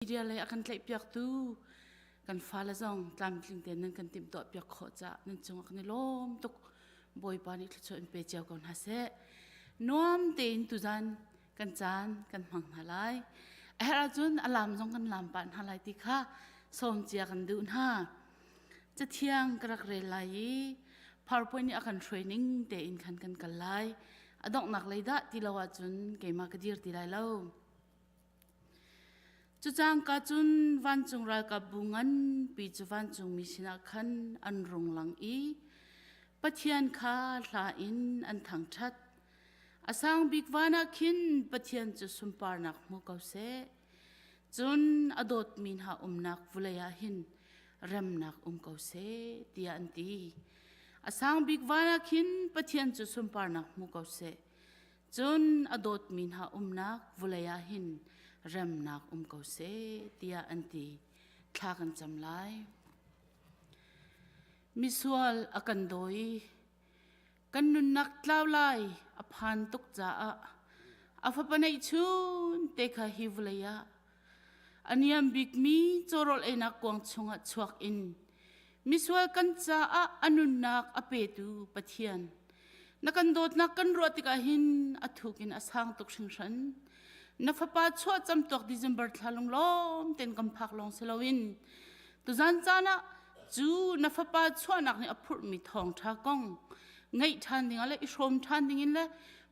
Media lei a kan tlaihpiaktu kan fale zong tlamtling tein nan kan timhtuah piak khawh caah nan cungah kan i lawm tuk. Bawipa nih thluachuah in pe cio ko hna seh. Nuam tein tuzan kan caan kan hmang hna lai. A herh ahcun a lam zong kan lam pah hna lai ti kha sawm cia kan duh hna. Cathiang ka rak rel lai i PowerPoint nih a kan hruai ning tein khan kan kal lai. A donghnak lei dah ti lo ahcun keimah ka dir ti lai lo. Cucangka cun vancung ralkapbu nganpi cu vancungmi sinah khan an rung lang i Pathian kha hla in an thangṭhat. A sang bik van ah khin Pathian cu sunparnak hmu ko seh. Cun a dawtmi hna umnak vawlei ah hin remnak um ko seh, tiah an ti. A sang bik van ah khin Pathian cu sunparnak hmu ko seh. Cun a dawtmi hna umnak vawlei ah hin remnak um ko seh tiah an ti. Thla kan cam lai. Misual a kan dawi. Kan nunnak tlau lai a phan tuk caah a fapa neihchun te kha hi vawlei ah A niam bikmi cawrawl einak kuang chungah chuak in misual kan caah a nunnak a petu Pathian na kan dawtnak kan ruah tikah hin a thuk in a sang tuk hringhran. Na fapa chuah camtuak December thla lunglawm tein kan phak lawng si loin tuzan caan ah cu na fapa chuahnak nih a phurhmi thawngṭha kong ngaih ṭhan dingah le i hrawm ṭhan dingin le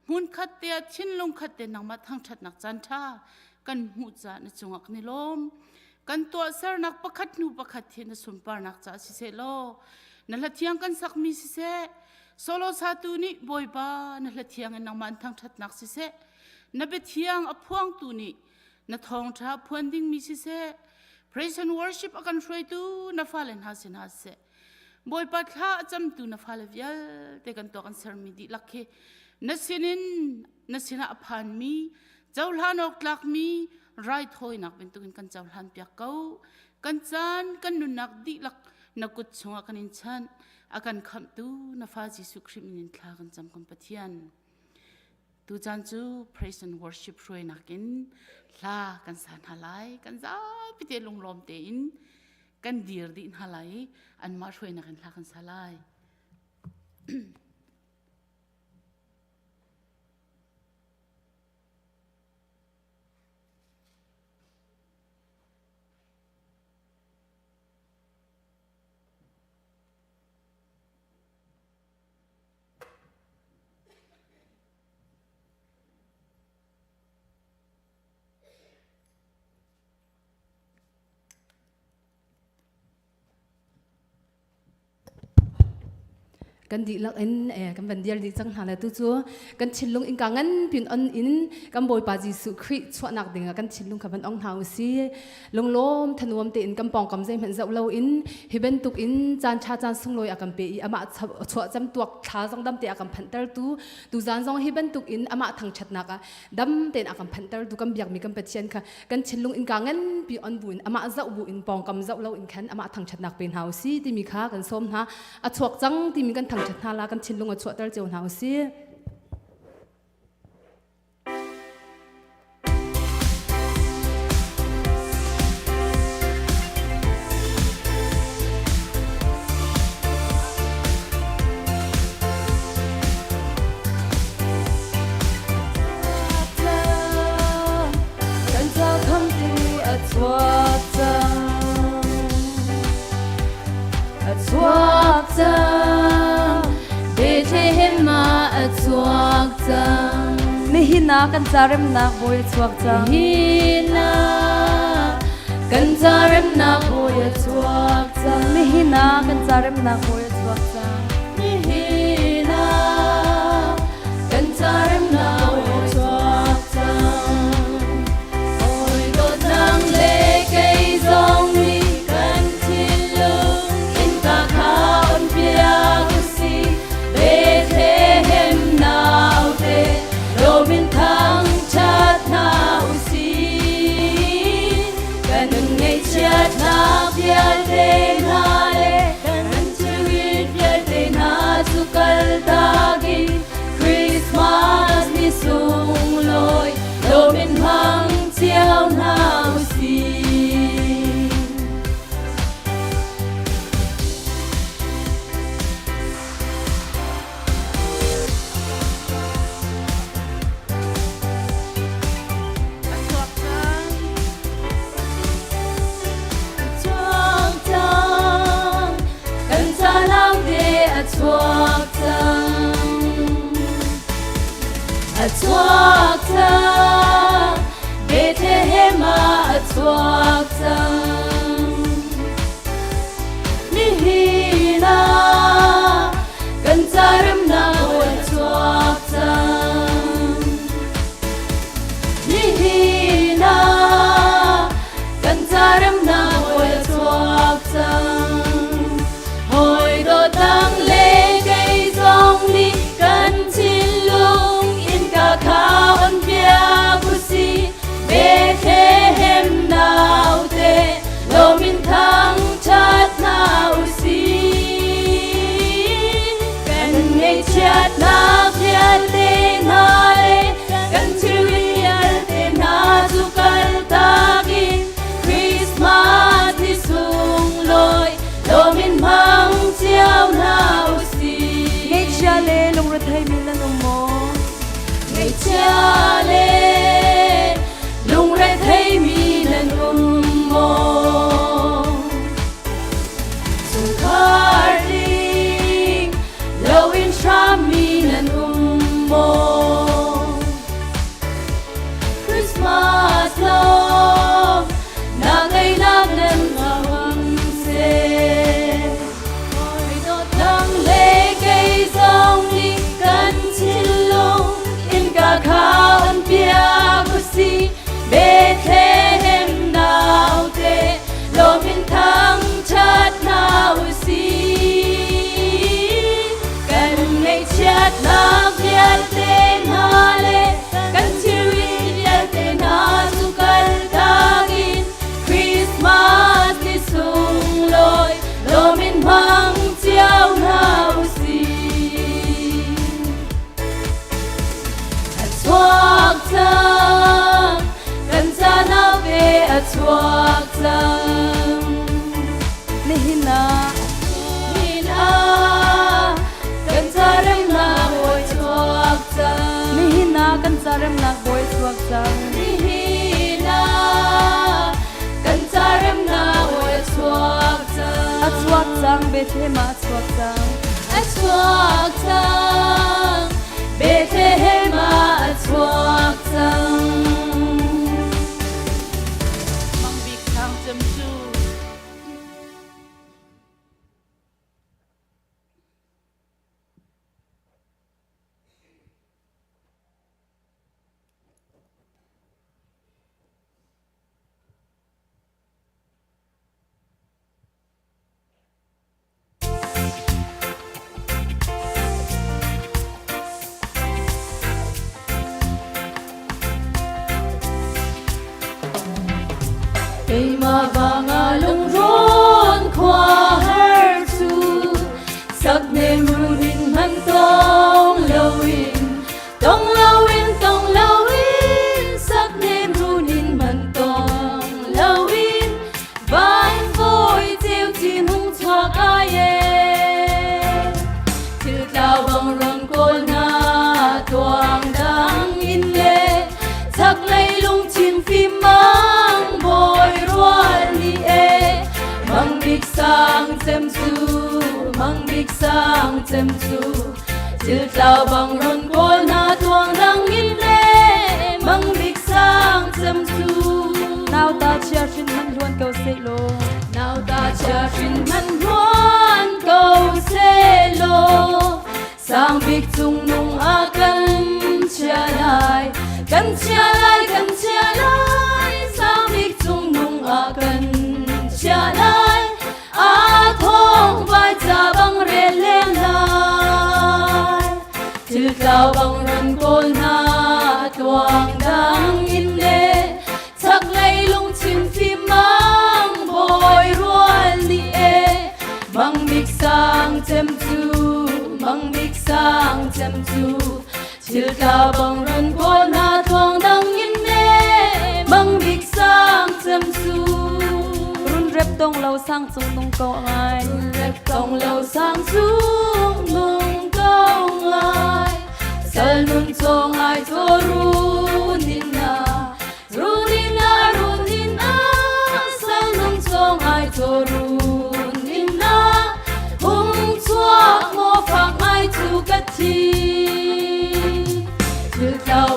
hmunkhat te ah thinlung khat te nangmah thangṭhatnak caan ṭha kan hmuh caah na cungah kan i lawm. Kan tuahsernak pakhat hnu pakhat hi na sunparnak caah siseh law na hla thiang kan sakmi siseh solo satu nih Bawipa na hla thiang in nangmah an thangṭhatnak siseh na biathiang a phuangtu nih na thawngṭha phuan dingmi siseh praise and worship a kan hruaitu na fale hna sin hna siseh Bawipa thla a camtu na fale vialte kan tuak an sermi dihlak khi na sinin na sinah a phanmi cohlan awk tlakmi raithawinak bantukin kan cohlan piak ko. Kan caan kan nunnak dihlak na kut chungah kan in chanh. A kan khamhtu na fa Jesuh Khrih min in thla kan cam kan Pathian. Tucaan cu praise and worship hruainak in hla kan sa hna lai. Kan zapi te lunglawm tein kan dir dih hna lai i anmah hruainak in hla kan sa lai. Kan dihlak in kan van dial dih cang hna le tu cu kan thinlung in ka ngan pin on in kan Bawipa Jesuh Khrih chuahnak ding ah kan thinlung kha van ong hna u si. Lunglawm thanuam tein kan pawngkam zeihmanh zoh lo in hi bantuk in caan ṭha caan sunglawi a kan pe i amah chuah cam tuak thla zong dam te a kan phanhtertu tuzaan zong hi bantuk in amah thangṭhatnak ah dam tein a kan phanhtertu kan biakmi kan Pathian kha kan thinlung in ka nganpi on bu in amah zoh bu in pawngkam zoh lo in khan amah thangṭhatnak pe hna u si timi kha kan sawm hna. A chuak cang timi kan thangṭhat hna la, kan thinlung a chuahter cio hna u si. Kan ca khamtu a chuak cang. A chuak cang. Bethlehem ah a chuak cang. Nihin ah kan ca remnak bawi a chuak cang. Nihin ah kan ca remnak bawi a chuak cang. Nihin ah kan ca remnak bawi a chuak cang. Nihin ah kan ca remnak bawi a chuak cang. Hawi dawtnak le kei zong nih kan thinlung innka kha on piak usih. Bethlehem naute lawm in thangṭhat hna usih. Kan ngaihchiatnak vialte hna le kan thilrit vialte. chuak cang. Bethlehem ah a chuak cang. Nihin ah kan ca remnak bawi a chuak cang. Nihin ah kan ca remnak bawi a chuak cang. Hawi dawtang le kei zong nih kan thinlung innka kha on piak usih. Bethlehem naute lawm in thangṭhat hna usih. Kan ngaihchiatnak vialte hna le kan thilri vialte hna cu kaltak in Christmas ni sunglawi lawm in hmang cio hna usih. Ngaihchia le lungrethei mi nan um maw? Ngaihchia le lungrethei mi nan um maw? Chungkhar ding loin hrammi nan um maw? Christmas lawm na ngeinak nan um seh. Hawi dawtnak le kei zong nih kan thinlung innka kha on piak usih. Bethlehem naute lawm in thangṭhat hna usih. Kan ngaihchiatnak vialte hna le kan thilri vialte hna cu kaltak in Christmas ni sunglawi lawm in hmang cio hna usih. A chuak cang, kan ca naute a chuak cang. Nihin ah Nihin ah kan ca remnak bawi chuak cang. Nihin ah kan ca remnak bawi chuak cang. Nihin ah kan ca remnak bawi chuak cang. A chuak cang Bethlehem ah a chuak cang. A chuak cang Bethlehem ah a chuak cang. Mang Bik Sang Cem cu Keimah vangah lungrawn khua har cu saknem runin man tong loin tong loin tong loin saknem runin man tong loin van voi ceu chin hung chuak ai e thil tlau bang ron kawl na tuang dang in le chaklei lungthin fim mang bawi rual ni e mang bik sang cem cu mang bik sang cem cu thil tlau bang ron kawl na tuang dang in le mang bik sang cem cu. Nauta chia hrin man hluan ko seh law. Nauta chia hrin man hluan ko seh law. Sang bik cung nung a kan chia lai, kan chia lai, kan chia lai. Sang bik cung nung a kan chia lai. A thong vai ca bang rel leng lai. Thil tlau bang ron kawl hna tluang dang in le chaklei lungchim fim mang bawi rual ni e mang bik sang cem cu mang bik sang cem cu thil tlau bang ron kawl hna tluang dang in le mang bik sang cem cu. Run rep tong lo sang cung nung ko ngai. Rep tong lo sang cung nung ko ngai. Sal nun chong ai cho runin na runin na runin na sal nun chong ai cho runin na hung chuak mo phak ai chu ka thi thil tlau.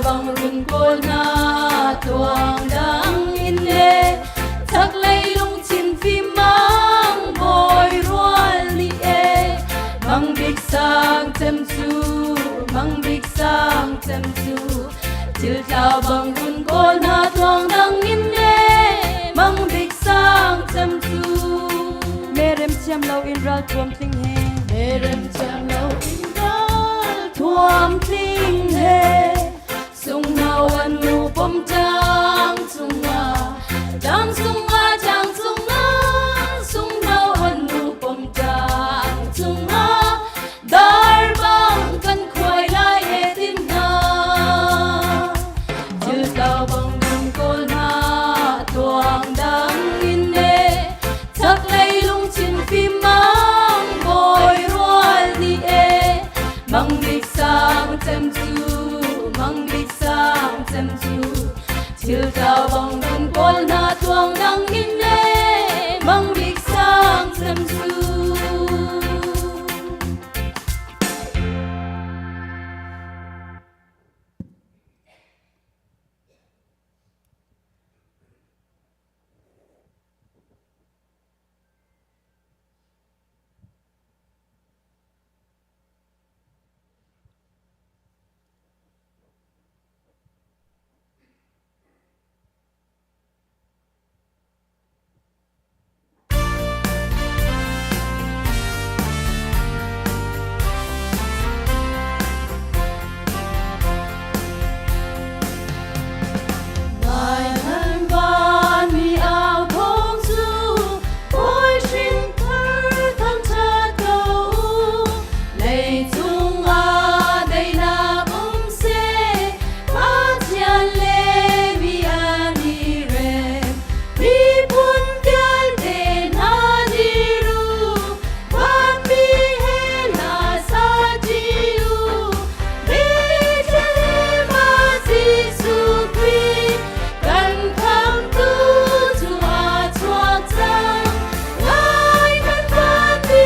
tlau bang run kawl hna tluang dang in le mang bik sang cem cu. Merem thiam lo in ral thuam tling he. Merem thiam lo in ral thuam tling he. Sung an nu pom tang chungah tang chungah tang chungah sung an nu pom tang chungah dar bang kan khuai lai he tin hna. Thil tlau bang kan kawl hna tuang dang in ne chaklei lungchin fim mang bawi rual ni e mang bik sang cem cu mang bik sang cem cu thil tlau bang kan kawl hna tuang dang in ne mang bik sang cem cu. Ngai nan van mi au thawng cu Bawi hrin thar thangṭhat ko u. Leicung ah daihnak um seh, Pathian le mi an i rem. Miphun vialte hna dir u, vanmi he hla sa ṭi u. Bethlehem ah Jesuh Khrih kan khamhtu cu a chuak cang. Ngai kan vanmi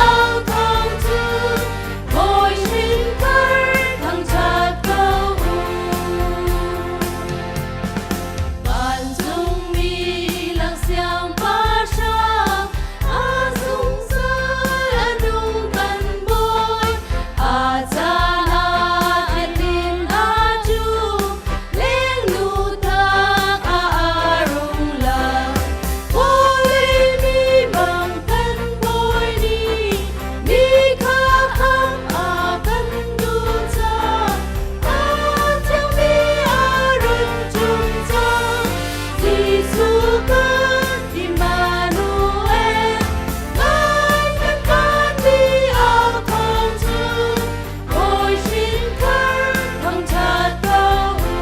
au thawng cu Bawi hrin thar thangṭhat ko u. Vancungmi lang siangpahrang a zungzal a nung kan Bawi. A caan ah tin a cu lengnu tak a rung lang. Vawlei mi bang kan Bawi nih mi kha khamh a kan duh cang. A thiangmi a run ṭum cang. Jesuh kan Immanuel. Ngai kan vanmi au thawng cu Bawi hrin thar thangṭhat ko u.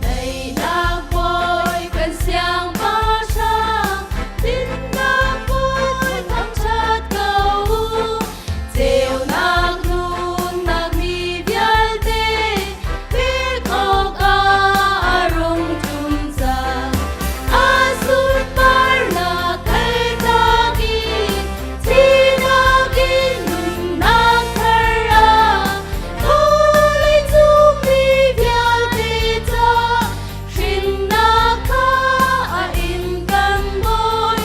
Daihnak Bawi kan siangpahrang, dinnak Bawi thangṭhat ko u. Ceunak nunnak mi vialte pek awkah a rung ṭum cang. A sunparnak kaltak in thihnak in nunnak thar ah vawleicung mi vialte ca hrinnak kha a in kan Bawi.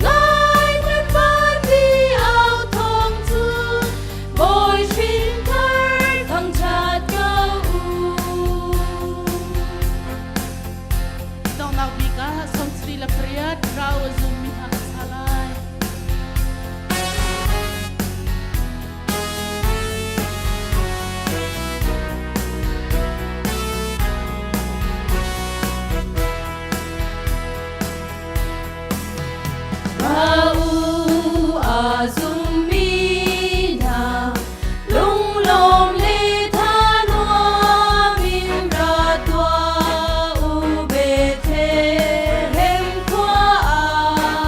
Ngai kan vanmi au thawng cu Bawi hrin thar thangṭhat ko u. Donghnak bik ah 38 rau a zummi hna ka sa lai. Ra u a zummi hna lunglawm le thanuam in ra tuah u Bethlehem khua ah.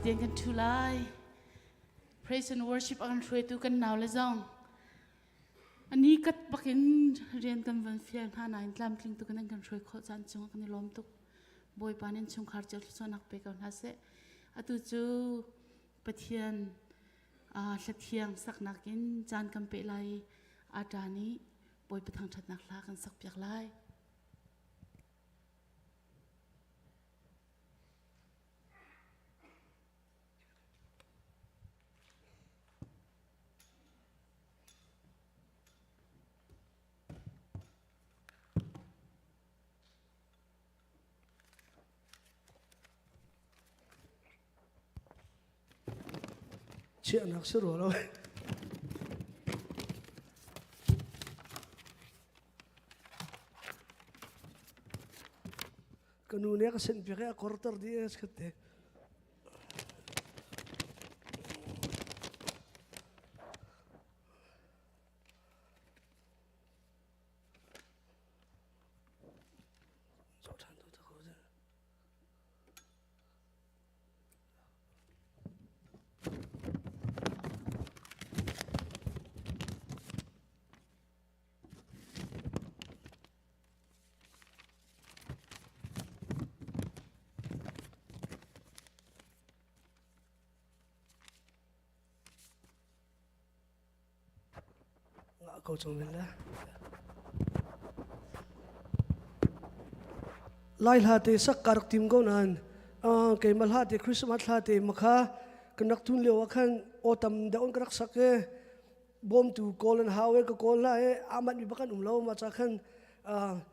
Tein kan ṭhu lai. Praise and worship a kan hruaitu kan nau le zong ani kat bakin rian kan van fial hna nain tlamtling tuk in an kan hruai khawh caan chung kan i lawm tuk. Bawipa nin chungkhar cio thluachuahnak pe ko hna seh. Atu cu Pathian hlathiang saknak in caan kan pe lai i ata nih Bawipa thangṭhatnak hla kan sakpiak lai. Chiahnak si rua lo. Ka nu nih a ka senh piak i a korter dih e khat te. Ngah ko chung men le. Lai hla te sak ka rak tim ko nain keimah hla te Christmas hla te makha kan rak tun lio ah khan aw tam deuh in ka rak sak i bawmtu kawl an hau i ka kawl hla i amat mi bak an um lo ma cha khan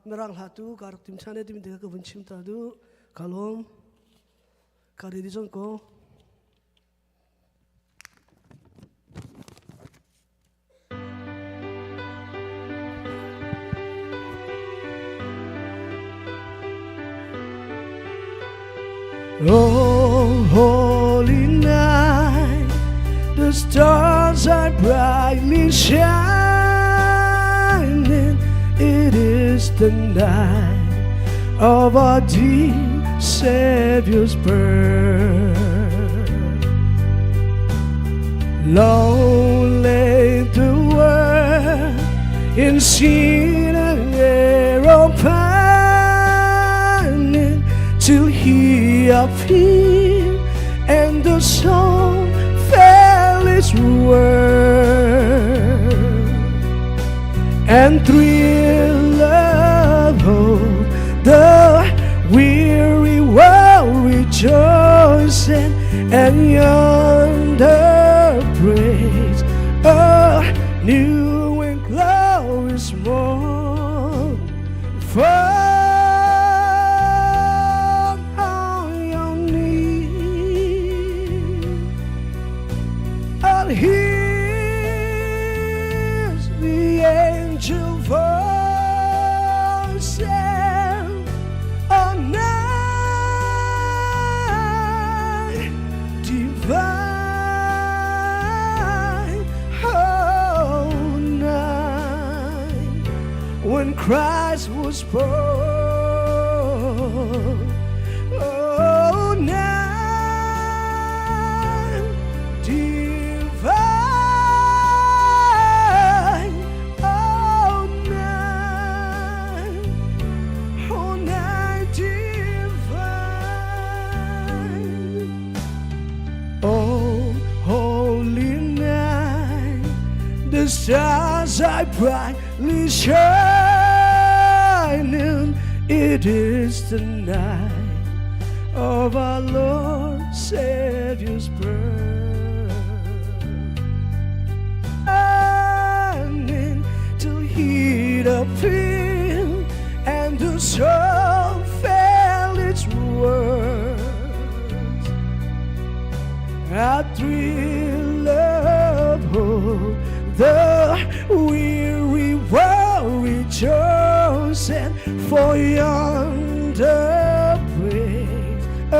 mirang hla tu ka rak tim than i timi te ka vun chim ta du ka lawm ka ready cang ko. Oh, holy night, the stars are brightly shining. It is the night of our dear Savior's birth. Long lay the world in sin and error pining till he appeared and the soul fell its word and thrill of hope the weary world rejoicing and yonder praise a new and glorious morn from on your knee and hears the angel voices a night divine, oh night when Christ was born. Oh, night divine, oh night, oh night divine. Oh, holy night, the stars are brightly shining. It is the night of our Lord Savior's birth. Shining till he appeared and the soul fell its words. A thrill of hope, the weary world rejoicing for yonder breaks a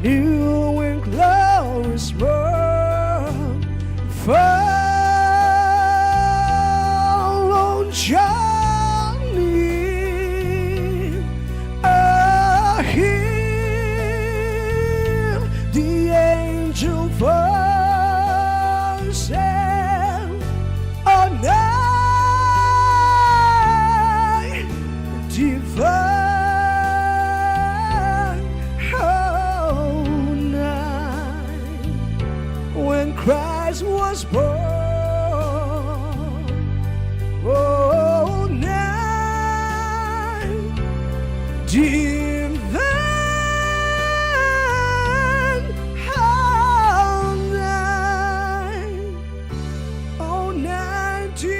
new and glorious morn. Follow Johnny, I hear the. Dim ven hau nai Oh nai dim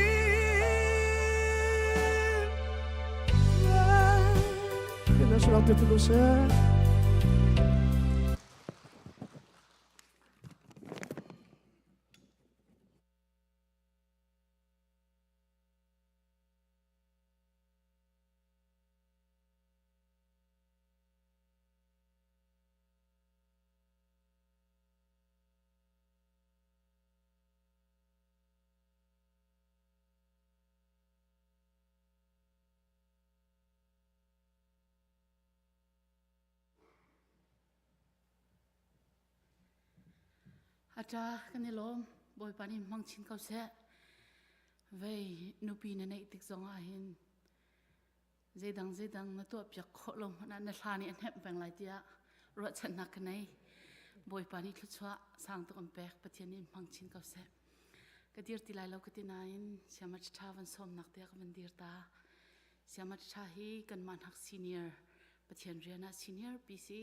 ven National People sir. Ata kan i lawm Bawipa nih hmang chin ko seh. Vei nupi na neih tik zong ah hin zeidang zeidang na tuah piak khawh lo hmanh ah na hla nih a hnemh peng lai tiah ruahchannak ka nei. Bawipa nih thluachuah sang tuk an pek Pathian nih hmang chin ko seh. Ka dir ti lai lo ka ti nain siama ṭha van sawmnak tiah ka van dir ta. Siama ṭha hi kanmah hnak senior Pathian rian ah senior pi si.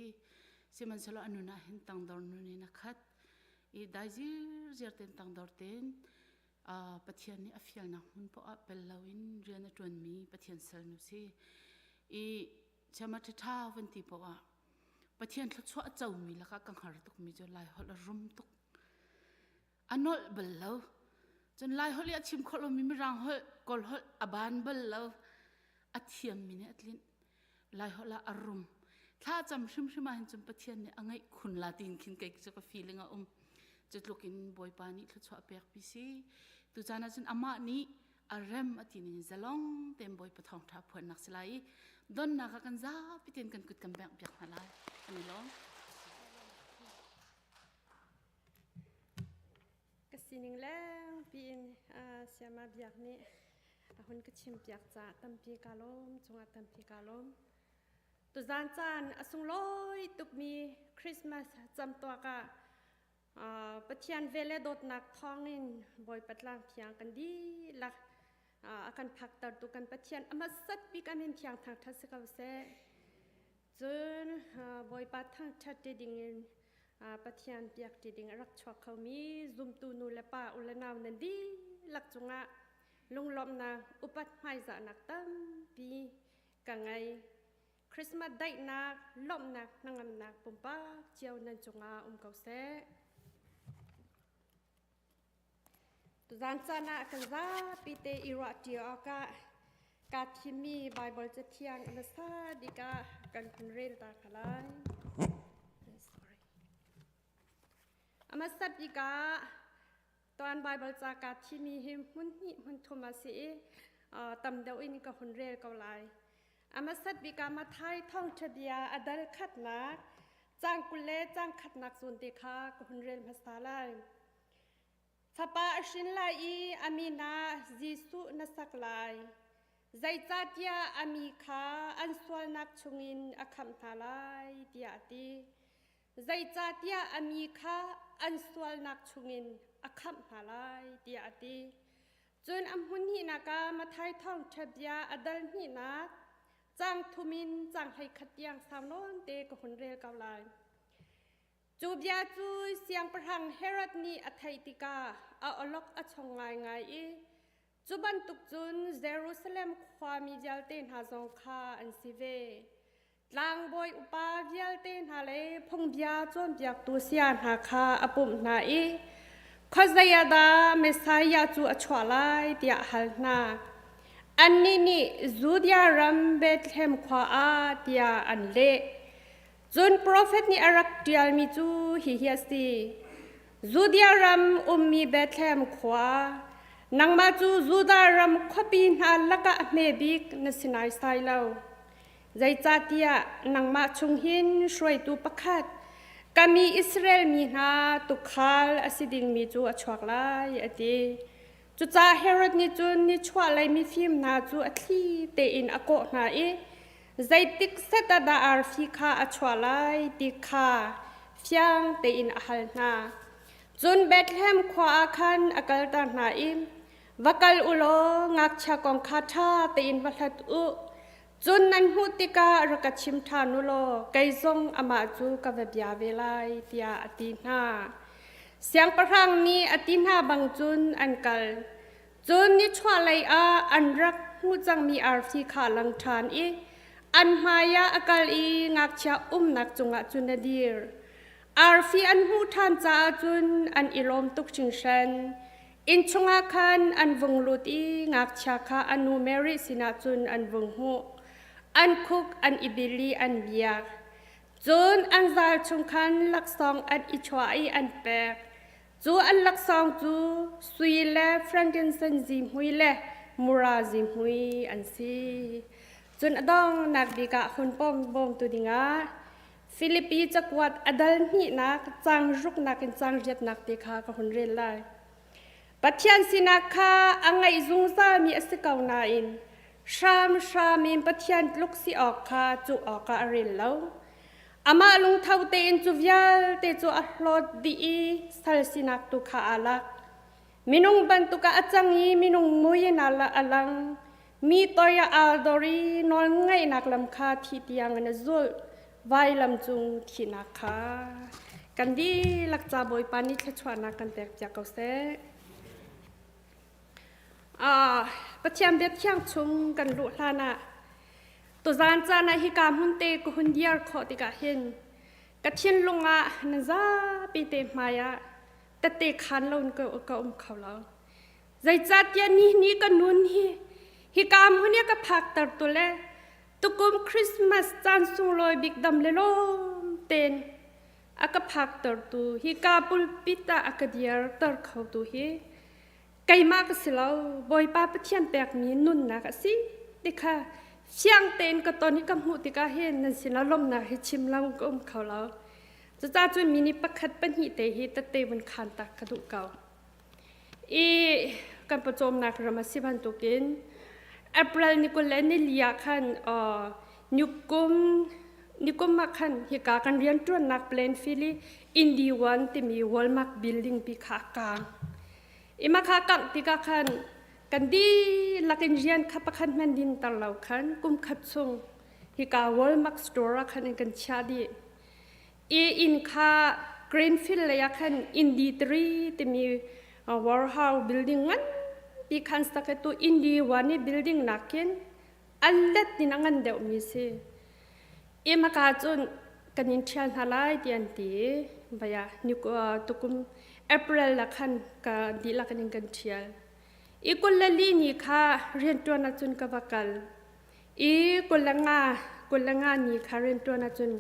Sihmanhsehlaw a nun ah hin tangdor nun in a khat. I dai zirziar ten tangdor ten Pathian nih a fialnak hmun poah ah pel loin rian a ṭuanmi Pathian salnu si. I chiama ṭhaṭha van ti poah ah Pathian thluachuah a comi lakah ka hngar tukmi cu Laiholh a rum tuk. A nolh bal lo. Cun Laiholh i a chim khawh lomi Mirang holh, Kawl holh a ban bal lo. A thiammi nih a tlinh. Laiholh ah a rum. Thla cam hrimhrim ah hin cun Pathian nih a ngeih khun la tiin khin kei cu ka feeling a um. Cu tluk in Bawipa nih thluachuah pek pi si. Tucaan ah cun amah nih a rem a ti ning zalong tein Bawipa thawngṭha phuannak si lai i donnak ah kan zapi tein kan kut kan bengh piak hna lai. Kan i lawm. Ka sining lengpi in Sayama Biak nih a hun ka chimpiak caah tampi kaa lawm, cungah tampi kaa lawm. Tuzaan caan a sunglawi tukmi Christmas camtuak ah Pathian vel le dawtnak thawngin Bawipa tlang thiang kan dihlak a kan phaktertu kan Pathian a hmasat bik a min thiang thangṭhat si ko seh. Cun Bawipa thangṭhat ti dingin Pathian biak ti ding a rak chuak khomi zumtu nu le pa u le nau nan dihlak cungah lunglawmhnak upat hmaizahnak tampi ka ngei. Christmas daihnak, lawmhnak, hnangamnak pumpak cio nan cungah um ko seh. Tuzaan caan ah kan zapi te i ruahṭi awkah kaa thimmi Baibal Cathiang a hmasa bik ah kan hun rel ta hna lai. Sorry. A hmasa bik ah tuan Baibal ca kaa thimmi hi hmun hnih hmun thum a si i tam deuh in ka hun rel ko lai. A hmasat bik ah Matthai thawngṭha bia a dal khatnak caang 20 le caang khatnak zawn te kha ka hun rel hmasa lai. Fapa a hrin lai i a min ah Jesuh na sak lai. Zeicahtiah a mi kha an sualnak chungin a khamh hna lai, tiah a ti. Zeicahtiah a mi kha an sualnak chungin a khamh hna lai, tiah a ti. Cun a hmun hnihnak ah Matthai thawngṭha bia a dal hnihnak caang thum in caang 11 tiang sau nawn te ka hun rel ko lai. Cu bia cu siangpahrang Herod nih a theih tikah a awlok a chong ngaingai i cu bantuk cun Jerusalem khuami vialte hna zong kha an si ve. Tlangbawi upa vialte hna le phungbia cawnpiaktu saya hna kha a pumh hna i khuazei ah dah Messiah cu a chuah lai tiah a hal hna. Annih nih Judea ram Bethlehem khua ah tiah an leh. Cun profet nih a rak ṭialmi cu hihi a si: Judea ram ummi Bethlehem khua, nangmah cu Judah ram khuapi hna lakah a hme bik na si naisai lo. Zeicahtiah nangmah chung hin hruaitu pakhat, ka mi Israel mi hna tuukhal a si dingmi cu a chuak lai, a ti. Cucaah Herod nih cun nichuahlei mifim hna cu a thli tein a kawh hna i zeitik set ah dah arfi kha a chuah lai ti kha fiang tein a hal hna. Cun Bethlehem khua ah khan a kalter hna i, Va kal u law ngakchia kong kha ṭha tein va hlat u. Cun nan hmuh tikah rak ka chim ṭhan u law kei zong amah cu ka va bia ve lai, tiah a ti hna. Siangpahrang nih a ti hna bang cun an kal. Cun nichuahlei ah an rak hmuh cangmi arfi kha a lang ṭhan i an hmaiah a kal i ngakchia umnak cungah cun a dir. Arfi an hmuh ṭhan caah cun an i lawm tuk hringhran. Inn chungah khan an vung lut i ngakchia kha a nu Mary sinah cun an vung hmuh. An khuk an i bil i an biak. Cun an zal chung khan laksawng an i chuah i an pek. Cu an laksawng cu sui le frankincense zihmui le mura zihmui an si. Cun a donghnak bik ah hun pom bawmtu dingah Filipi cakuat a dal hnihnak caang ruknak in caang riatnak te kha ka hun rel lai. Pathian sinak kha a ngaih zungzalmi a si ko nain hramhram in Pathian tluk si awk kha cuh awkah a rel lo. Amah lungtho tein cu vialte cu a hlawt dih i sal sinak tu kha aa lak. Minung bantuk ah a cang i minung mui in a lang. Mi toi ah aa dor i nawlngaihnak lam kha thi tiang in a zulh. Vailam cung thihnak kha kan dihlak ca Bawipa nih thluachuahnak kan pek piak ko seh. Ah, Pathian bia thiang chung kan luh hlan ah tuzaan caan ah hika hmun te ka hun diar khawh tikah hin ka thinlung ah nan zapi te hmai ah tette khan lo in ka um kho lo. Zeicahtiah ni ni ka nun hi hika hmun i ka phakter tu le tukum Christmas caan sunglawi bik dam le lawm tein a ka phaktertu hika pulpit ah a ka dirter khotu hi keimah ka si lo Bawipa Pathian pekmi nunnak a si ti kha fiang tein ka ton i ka hmuh tikah hin nan sinah lawmhnak hi chim lo ka um kho lo. Cucaah cun mi nih pakhat pahnih te hi tette vun khan tak ka duh ko. I kan pawcawmnak ram a si bantukin April ni 20 le nili ah khan nikum nikum ah khan hika kan rianṭuannak plan fili Indy One timi Walmart building pi kha a kaang. Ima kha kangh tikah khan kan dihlak in rian kha pakhat hmanh din tar lo khan kum khat chung hika Walmart store ah khan in kan chiah dih. I inn kha Greenfield lei ah khan Indy 3 timi warehouse building nganpi khan sak i tu Indy 1 i building nakin a let in a ngan deuhmi si. I maka cun kan in ṭhial hna lai ti an ti i vaya tukum April la khan ka dihlak in kan ṭhial. I 24 ni kha rianṭuan ahcun ka va kal. I 25 ni kha rianṭuan ahcun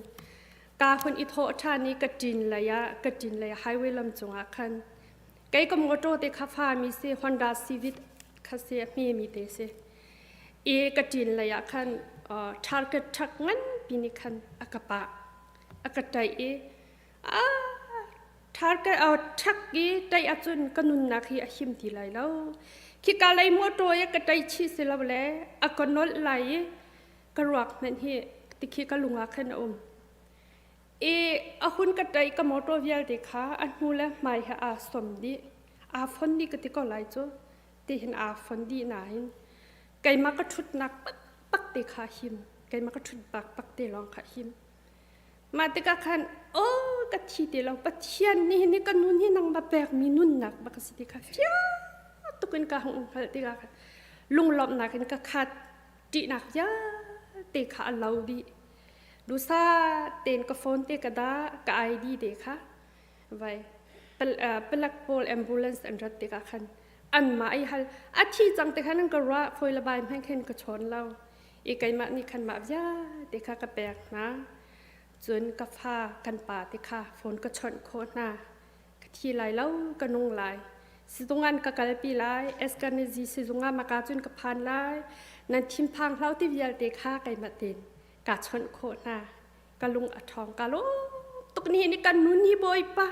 ka hun i thawh ṭhan i ka ṭin lei ah ka ṭin lei highway lam cungah khan kei ka motor te kha fa mi si Honda Civic kha si a hme mi te si i ka ṭin lei ah khan target truck nganpi nih khan a ka pah a ka ṭaih i a target truck i ṭaih ahcun ka nunnak hi a him ti lai lo khika lei motor i ka ṭaih chih si lo le a ka nolh lai i ka ruak hmanh hi tikhi ka lung ah khan a um i a hun ka ṭaih ka motor vialte kha a hnu le hmai he aa som dih aa fon dih ka ti ko lai cu tihin aa fon dih nain keimah ka ṭhutnak pakpak te kha him keimah ka ṭhut bak pak te lawng kha him mah tikah khan oh ka thi ti lo Pathian nih ni ka nun hi nangmah pekmi nunnak bak a si ti kha fiang tukin ka hung hngalh tikah khan lunglawmhnak in ka khat ṭihnak vialte kha a lo dih dusa tein ka phone te ka dah ka ID te kha vai palak pawl ambulance an rat tikah khan anmah ai hal a thi cang te khan an ka ruah foi le bai hmanh khin ka chawn lo i keimah nih khan mah vialte kha ka pek hna cun ka fa kan pa te kha phone ka chawnh khawh hna ka thi lai lo ka nung lai sizung an ka kalpi lai eskanezi sizung ah maka cun ka phan lai nan thinphang hlau ti vialte kha keimah tein ka chawnh khawh hna ka lung a ṭhawng ka lawm tuk ni ni kan nun hi bawipa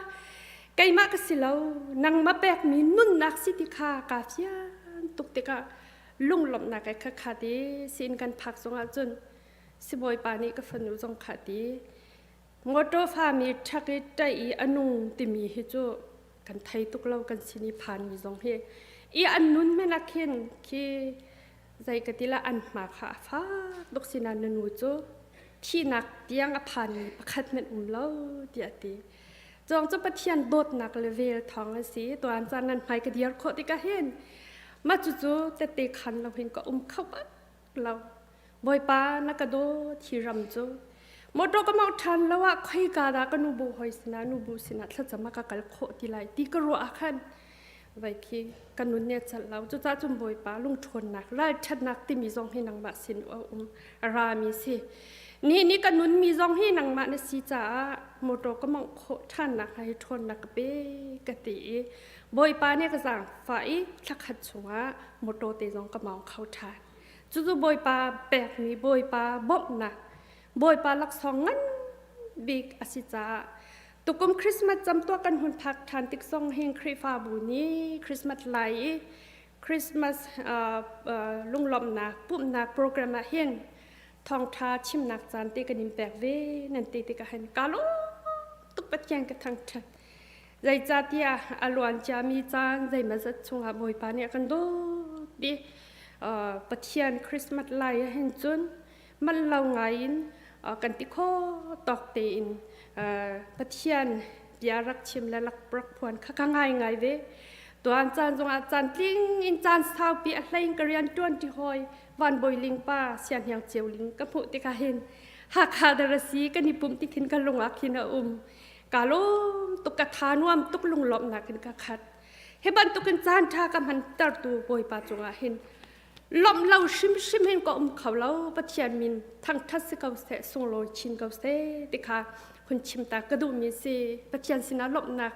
keimah ka si lo nangmah pekmi nunnak si ti kha ka fian tuk tikah lunglawmhnak e kha kha ti sin kan phak zongah cun sibawipa nih ka fanu zong kha ti motor fa mi ṭhak i ṭaih i a nung timi hi cu kan thei tuk lo kan sin i phan mi zong hi i an nun men ah khin khi. Zei ka ti la an hma kha a fak tuk sinain na nu cu thihnak tiang a phanmi pakhat hmanh um lo tiah a ti. Cawng cu Pathian dawtnak le vel thawng a si. Tuan caan nan hmai ka dir khawh tikah hin mah cucu tette khan lo hin ka um kho bak lo. Bawipa na ka dawt hi ram cu motor ka mawngh ṭhan lo ah khoika dah ka nubu hoi sinah nubu sinah thlacam ah ka kal khawh ti lai ti ka ruah ah khan vai khi ka nun nih a celh lo. Cucaah cun Bawipa lungṭhawnnak ralṭhatnak timi zong hi nangmah sin a um a rami si. Nihin ni ka nunmi zong hi nangmah na si caah motor ka mawngh khawh ṭhannak hnga hi ṭhawnnak ka pe ka ti i Bawipa nih ka zaangfah i thlakhat chungah motor te zong ka mawng kho ṭhan. Cucu Bawipa pekmi Bawipa bawmhnak Bawipa laksawng ngan bik a si caah tukum Christmas camtuak kan hun phak ṭhan tik zong hin Khrihfabu nih Christmas lai i Christmas lunglawmhnak pumhnak program ah hin thawngṭha chimnak caan te kan in pek ve nan ti tikah hin kaa lawm tuk Pathian ka thangṭhat. Zeicahtiah a luan ciami caan zeimawzat chungah Bawipa nih a kan dawt i Pathian Christmas lai ah hin cun manh lo ngai in kan ti khawh tawk tein Pathian bia rak chim le rak phuan kha ka ngai ngai ve. Tuan caan zongah caan tling in caan saupi a hlei in ka rian ṭuan ṭi hawi Van Bawi Ling pa Sianhniang Ceu Ling ka hmuh tikah hin Hakha darasi kan i pumh ti khin ka lung ah khin a um. Ka lawm tuk ka tha nuam tuk lunglawmhnak in ka khat. Hi bantukin caan ṭha ka hmantertu Bawipa cungah hin lawmh lo hrimhrim hin ka um kho lo. Pathian min thangṭhat si ko seh, sunglawi chin ko seh ti kha hun chim ta ka duhmi si. Pathian sinah lawmhnak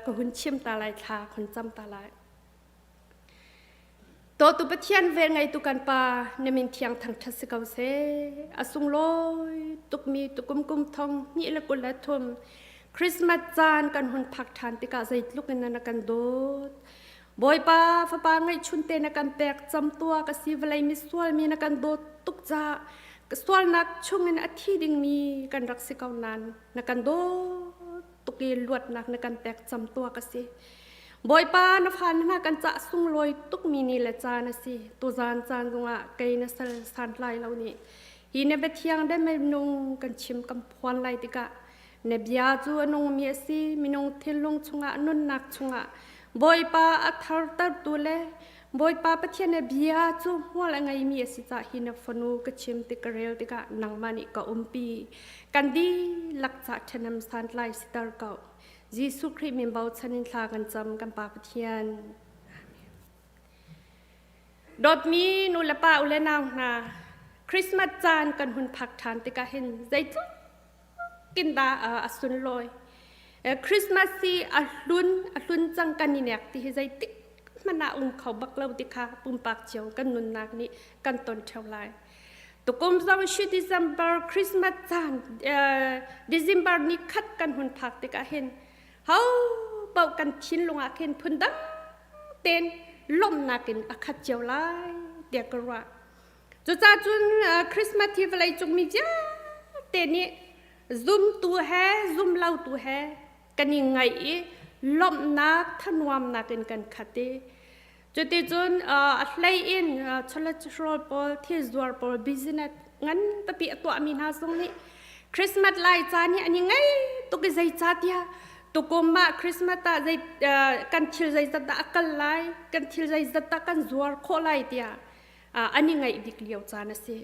ka hun chim ta lai thla hun cam ta lai. Dawtu Pathian velngeitu kan Pa, na min thiang thangṭhat si ko seh. A sunglawi tukmi tukum kum thong hnih le 23 Christmas caan kan hun phak ṭhan tikah zeitluk in na kan dawt. Bawipa fapa ngeihchun te na kan pek camtua ka si vawlei misual mi na kan dawt tuk caah sualnak chungin a thi dingmi kan rak si ko nain na kan dawt tuk i luatnak na kan pek camtua ka si. Bawipa na fa hna kan cah sunglawi tukmi ni le caan a si. Tuzaan caan zongah kei na sal santlai lo nih hi na biathiang le minung kan chim kan phuan lai tikah na bia cu a nungmi a si. Minung thinlung chungah nunnak chungah Bawipa a thartertu le Bawipa Pathian na bia cu hmual a ngeimi a si cah hi na fanu ka chim tik ka rel tikah nangmah nih ka umpi. Kan dihlak cah ṭhahnem santlai siter ko. Jesuh Khrih min bochan in thla kan cam kan Pa Pathian. Dawtmi nu le pa u le nau hna, Christmas caan kan hun phak ṭhan tikah hin zeitluk in dah a sunlawi. Christmas hi a hlun a hlun cang kan i nek ti hi zeitik hmanh ah um kho bak lo ti kha pumpak cio kan nunnak nih kan ton ṭheo lai. Tukum zong shi December Christmas caan December ni khat kan hun phak tikah hin ho paoh kan thinlung ah khin phundang tein lawmhnak in a khat cio lai tiah ka ruah. Cucaah cun Christmas hi vawleicung mi vialte nih zumtu he zumlotu he kan i ngaih i lawmhnak thanuamnak in kan khat i Cuticun a hlei in cholesterol pawl, thil zuar pawl, business ngan pipi a tuahmi hna zong nih Christmas lai caan hi an i ngei tuk i zeicahtiah tukum ah Christmas ah zei kan thil zeizat dah a kal lai, kan thil zeizat dah kan zuar khawh lai tiah an i ngaih bik lio caan a si.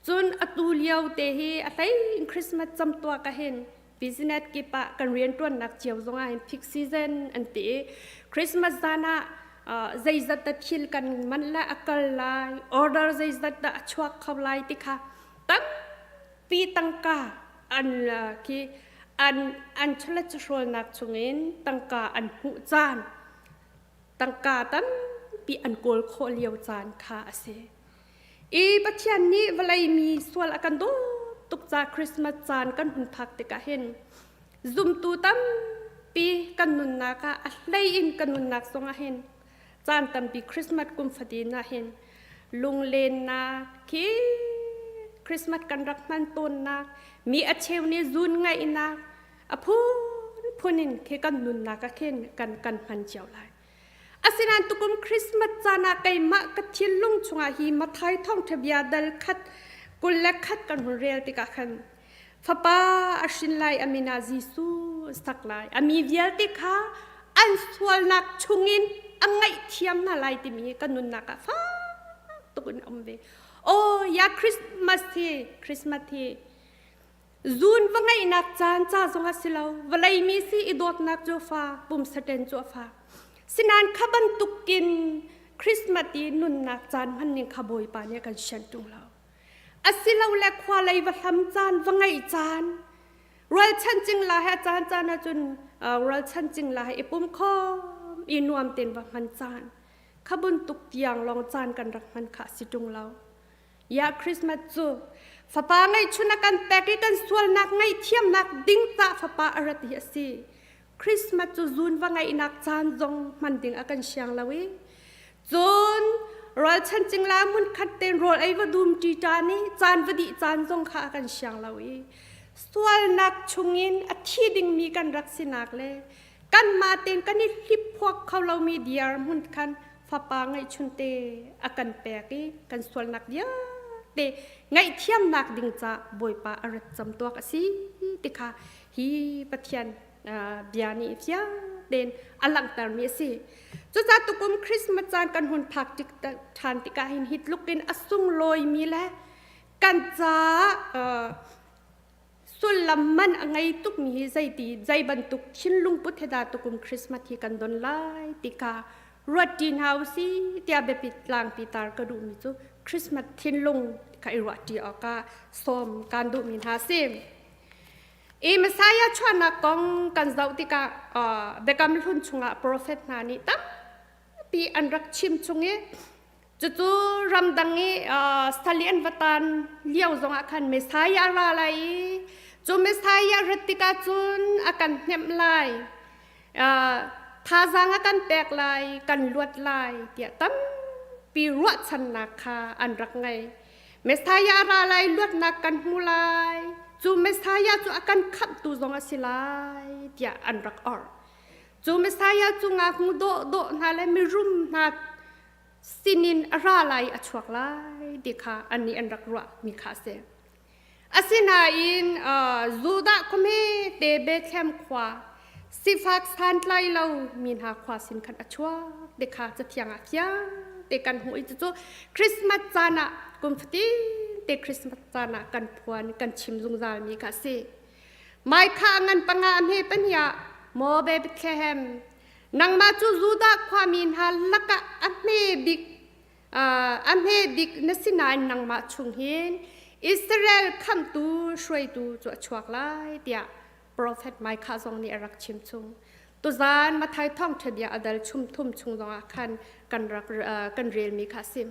Cun atu lio te hi a hlei in Christmas camtuak ah hin business kip ah kan rianṭuannak cio zongah hin peak season an ti i Christmas zan ah zeizat dah thil kan manh le a kal lai order zeizat dah a chuak kho lai ti kha tampi tangka an khi an an chawlet chawhrawlnak chungin tangka an hmuh caan tangka tampi an kawl khawh lio caan kha a si. I Pathian nih vawlei mi sual a kan dawt tuk ca Christmas caan kan hun phak tikah hin zumtu tampi kan nunnak ah a hlei in kan nunnak zongah hin caan tampi Christmas kum fatin ah hin lunglennak khi Christmas kan rak hman tawnnak mi a cheu nih zun ngaihnak a phunphun in khi kan nunnak ah khin kan kan hman cio lai. Asinain tukum Christmas caan ah keimah ka thinlung chungah hi Mathai thawngṭha bia dal khat 21 kan hun rel tikah khan fapa a hrin lai a min ah Jesuh sak lai. A mi vialte kha an sualnak chungin a ngaihthiam hna lai timi hi ka nunnak ah fak tuk in a um ve. Oh ya Christmas hi Christmas hi Zun va ngeihnak caan ca zong a si lo. Vawlei mi si i dawtnak cu a fa, pumsaten cu a fa. Sinain kha bantukin Christmas i nunnak caan hman ning kha Bawipa nih a kan sian ṭung lo. Asilole khua lei va hlam caan, va ngeih caan, rualchan cingla he a caan caan ahcun rualchan cingla he i pum khawm i nuam tein va hman caan. Kha bantuk tiang lawng caan kan rak hman kha a si ṭung lo. Ya Christmas cu fapa ngeihchun a kan pek i kan sualnak ngaihthiamnak ding ca fapa a rat hi a si. Christmas cu zun va ngeihnak caan zong hman ding a kan siang lo i cun ralchan cingla mun khat ten rawl ei va dum ṭi ṭa ni caan va dih caan zong kha a kan siang lo i sualnak chungin a thi dingmi kan rak sinak le kanmah tein kan i hliphuak kho lomi diar hmun khan fapa ngeihchunte a kan pek i kan sualnak vialte ngaihthiamnak ding ca Bawipa a rat camtuak a si ti kha hi Pathian bia nih fiang tein a langhtermi a si. Cucaah tukum Christmas caan kan hun phak tik ṭhan tikah hin hi tluk in a sunglawimi le kan caah sullam man a ngei tukmi hi zeiti zei bantuk thinlung put he dah tukum Christmas hi kan don lai ti kha ruat ṭi hna usih tiah biapi tlangpi tar ka duhmi cu Christmas thinlung kha i ruah ṭi awkah sawm kaan duhmi hna a si. I Messiah chuahnak kong kan zoh tikah Biakam Hlun chungah profet hna nih tampi an rak chim chung i Cucu ramdang i sal i an va tan lio zongah khan Messiah a ra lai i cu Messiah rat tikah cun a kan hnemh lai, thazaang a kan pek lai, kan luat lai tiah tampi ruahchannak kha an rak ngei. Messiah a ra lai, luatnak kan hmu lai, cu Messiah cu a kan khamhtu zong a si lai tiah an rak orh. Cu Messiah cu ngaknu dawhdawh hna le mirum hna sinin a ra lai a chuak lai ti kha annih an rak ruah mi kha a si. Asinain Judah khuame te Bethlehem khua sifak santlai lo mi hna khua sin khan a chuak ti kha cathiang ah fiang te kan hmuh i cucu Christmas caan ah kum fatin te Christmas caan ah kan phuan kan chim zungzal mi kha a si. Mai kha a ngan panga a hme pahnih maw Bethlehem Nangmah cu Judah khuami hna lakah a hme bik a hme bik na si nain nangmah chung hin Israel khamhtu hruaitu cu a chuak lai tiah profet Micah zong nih a rak chim chung. Tuzaan Matthai thawngṭha bia a dal chum thum chung zongah khan kan rak kan relmi kha a si.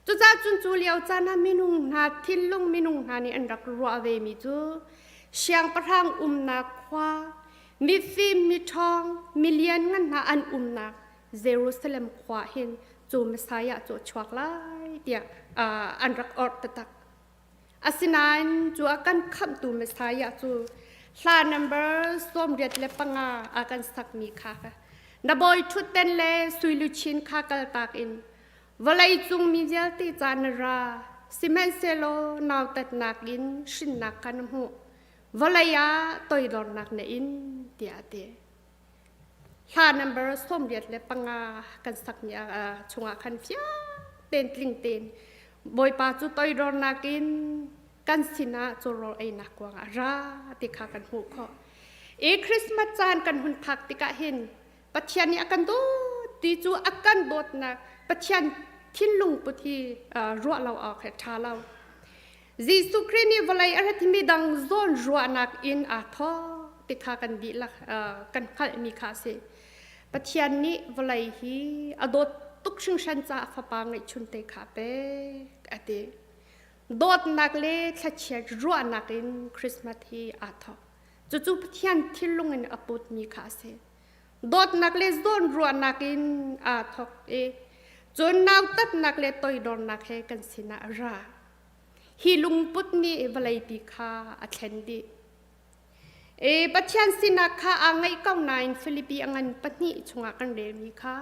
Cucaah cun cu lio caan ah minung hna thinlung minung hna nih an rak ruah vemi cu siangpahrang umnak khua mifim miṭhawng milian ngan hna an umnak Jerusalem khua hin cu Messiah cu a chuak lai tiah an rak orh taktak. Asinain cu a kan khamhtu Messiah cu hla number 85 a kan sakmi kha na bawi ṭhutden le sui luchin kha kaltak in Vawleicung mi vialte ca na ra, sihmanhsehlaw nautatnak in hrinnak kha na hmuh. Vawlei ah toidornak na in, tiah a ti. Hla number 85 kan sakmi chungah khan fiang tein tling tein Bawipa cu toidornak in kan sinah cawrawl einak kuangah ra ti kha kan hmuh khawh. I Christmas caan kan hun phak tikah hin Pathian nih a kan dawt ti cu a kan dawtnak Pathian thinlung put hi ruah lo awk he ṭha lo. Jesuh Khrih nih vawlei a rat mi dang zawn ruahnak in aa thawk ti kha kan dihlak kan hngalhmi kha a si. Pathian nih vawlei hi a dawt tuk hringhran caah fapa ngeihchun te kha pek a ti. Dawtnak le thlachiat ruahnak in Christmas hi aa thawk. Cucu Pathian thinlung in a putmi kha a si. Dawtnak le zawnruahnak in aa thawk i cun nautatnak le toidornak he kan sinah a ra. Hi lungput nih vawleipi kha a thlen dih. E, Pathian sinak kha aa ngaih ko nain Filipi a ngan pahnih chungah kan relmi kha.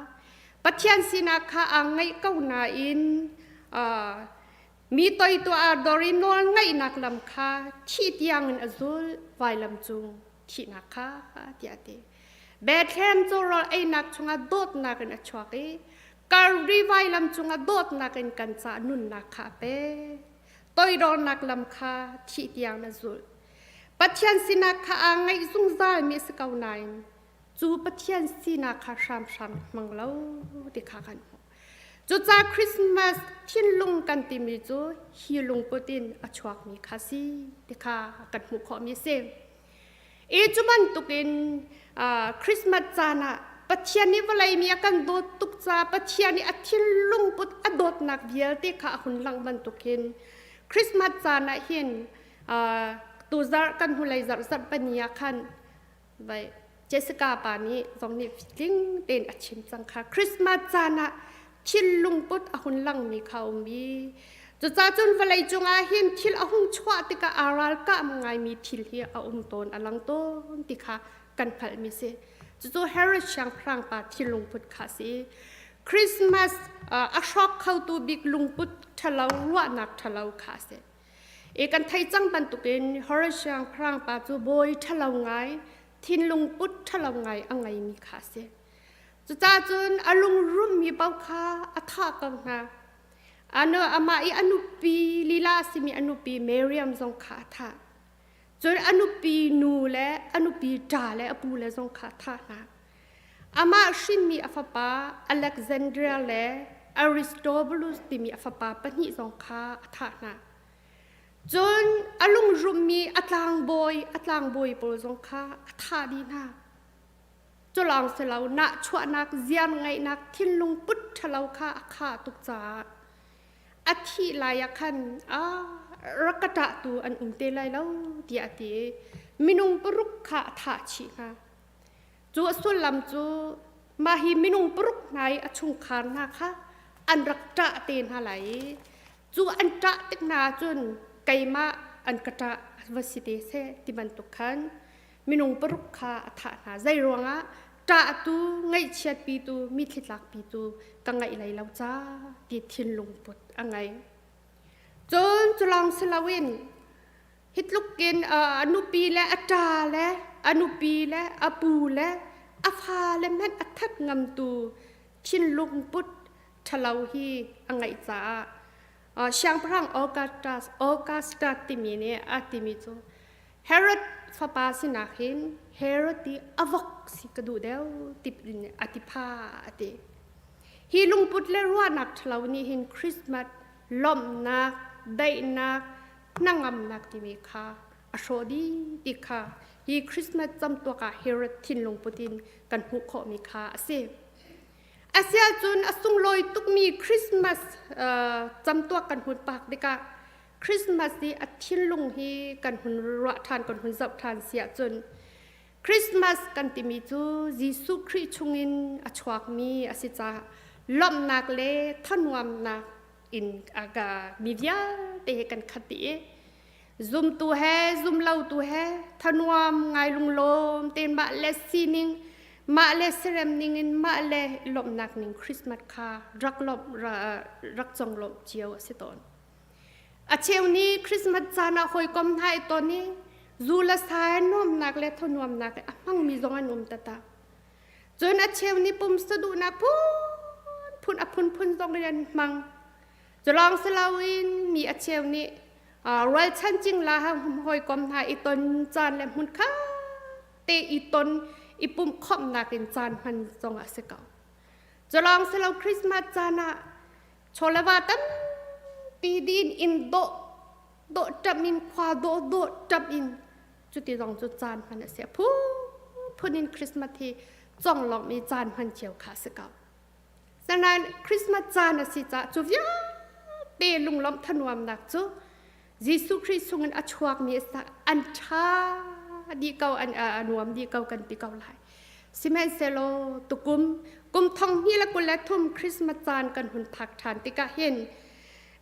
Pathian sinak kha aa ngaih ko nain mi toitu aa dor i nawl ngaihnak lam kha thih tiangin a zul vailam cung thihnak kha tiah a ti. Bethlehem cu rawl einak chungah dawtnak in a chuak i Kalvari vailam cungah dawtnak in kan caah nunnak kha a pek. Toidornak lam kha thih tiang na zulh. Pathian sinak kha aa ngaih zungzalmi a si ko nain cu Pathian sinak kha hramhram hmang lo ti kha kan hmuh. Cucaah Christmas thinlung kan timi cu hi lungput in a chuakmi kha si ti kha kan hmuh khawhmi a si. I cu bantukin Christmas caan ah Pathian nih vawlei mi a kan dawt tuk caah Pathian nih a thinlung put a dawtnak vialte kha a hun langh bantukin Christmas caan ah hin tuzarh kan hnulei zarh zarh pani ah khan vai Jessica pa nih zong nih tling tein a chim cang kha Christmas caan ah thinlung put a hun langmi kha um i cucaah cun vawlei cungah hin thil a hung chuah tikah aa ralkah ngaimi thil hi a um tawn a lang tawn ti kha kan hngalhmi si cucu Herod siangpahrang pa thinlung put kha si Christmas a hrawk khotu bik lungput ṭhalo ruahnak ṭhalo kha a si i kan thei cang bantukin Herod siangpahrang pa cu bawi ṭhalo ngai thinlung put ṭhalo ngai a ngeimi kha a si Cucaah cun a lungrummi paoh kha a thah ko hna. Anu amah i a nupi lila a simi a nupi Miriam zong kha a thah. Cun a nupi nu le a nupi ṭa le a pu le zong kha a thah hna. Amah hrinmi a fapa Alexandria le Aristobulus timi a fapa pahnih zong kha a thah hna. Cun a lungrummi a tlangbawi a tlangbawi pawl zong kha a thah dih hna. Culawng si lo nahchuahnak ziar ngeihnak thinlung put ṭhalo kha a khah tuk caah a thih lai ah khan a rak ka ṭahtu an um te lai lo tiah a ti i minung paruk kha a thah chih hna. Cu a sullam cu mah hi minung paruk hna i a chungkhar hna kha an rak ṭah te hna lai i cu an ṭah tik hna ahcun keimah an ka ṭah va si te seh ti bantuk khan minung paruk kha a thah hna. Zei ruangah ṭahtu, ngaihchiatpitu, mitthli tlakpitu ka ngaih lai lo ca ti thinlung put a ngei. Cun culawng si loin hi tlukin a nupi le a ṭa le a nupi le a pu le a fale hmanh a that ngamtu thinlung put ṭhalo hi a ngeih caah siangpahrang Augustus Augustus timi nih a timi cu Herod fapa sinak hin Herod i a vok si ka duh deuh ti a ti pha a ti. Hi lungput le ruahnak ṭhalo nih hin Christmas lawmhnak, daihnak, hnangamnak timi kha a hrawh dih ti kha hi Christmas camtuak ah Herod thinlung put in kan hmuh khawhmi kha a si. Asiahcun a sunglawi tukmi Christmas camtuak kan hun pak tikah Christmas hi a thinlung hi kan hun ruah ṭhan kan hun zoh ṭhan si ahcun Christmas kan timi cu Jesuh Khrih chungin a chuakmi a si caah lawmhnak le thanuamnak in aga mi vialte he kan khat dih i zumtu he zumlotu he thanuam ngai lunglawm tein mah le sining mah le serem ning in mah le lawmhnak ning Christmas kha rak lawmh rak conglawmh cio a si tawn. A cheu nih Christmas caan ah hawikom hna i ton i zu le sa he nuamnak le thanuamnak a hmangmi zong an um tata. Cun a cheu nih pumsa duhnak phunphun a phunphun zong in an hmang. Culawng si loin mi a cheu nih rualchan cingla hawikom hna i ton caan le hmun khat te i ton i pumh khawmhnak in caan hman zong a si ko. Culawng si lo Christmas caan ah chawleva tampi din in dawh dawh ṭap in khua dawh dawh ṭap in cuti zong cu caan hman a si phu phun in Christmas hi conglawmh i caan hman cio kha a si ko sanain Christmas caan a si caah cu vialte lunglawmh thanuamnak cu Jesuh Khrih chungin a chuakmi an ṭha dih ko an a nuam dih ko kan ti ko lai sihmanhsehlaw tukum kum thong hnih le 23 Christmas caan kan hun phak ṭhan tikah hin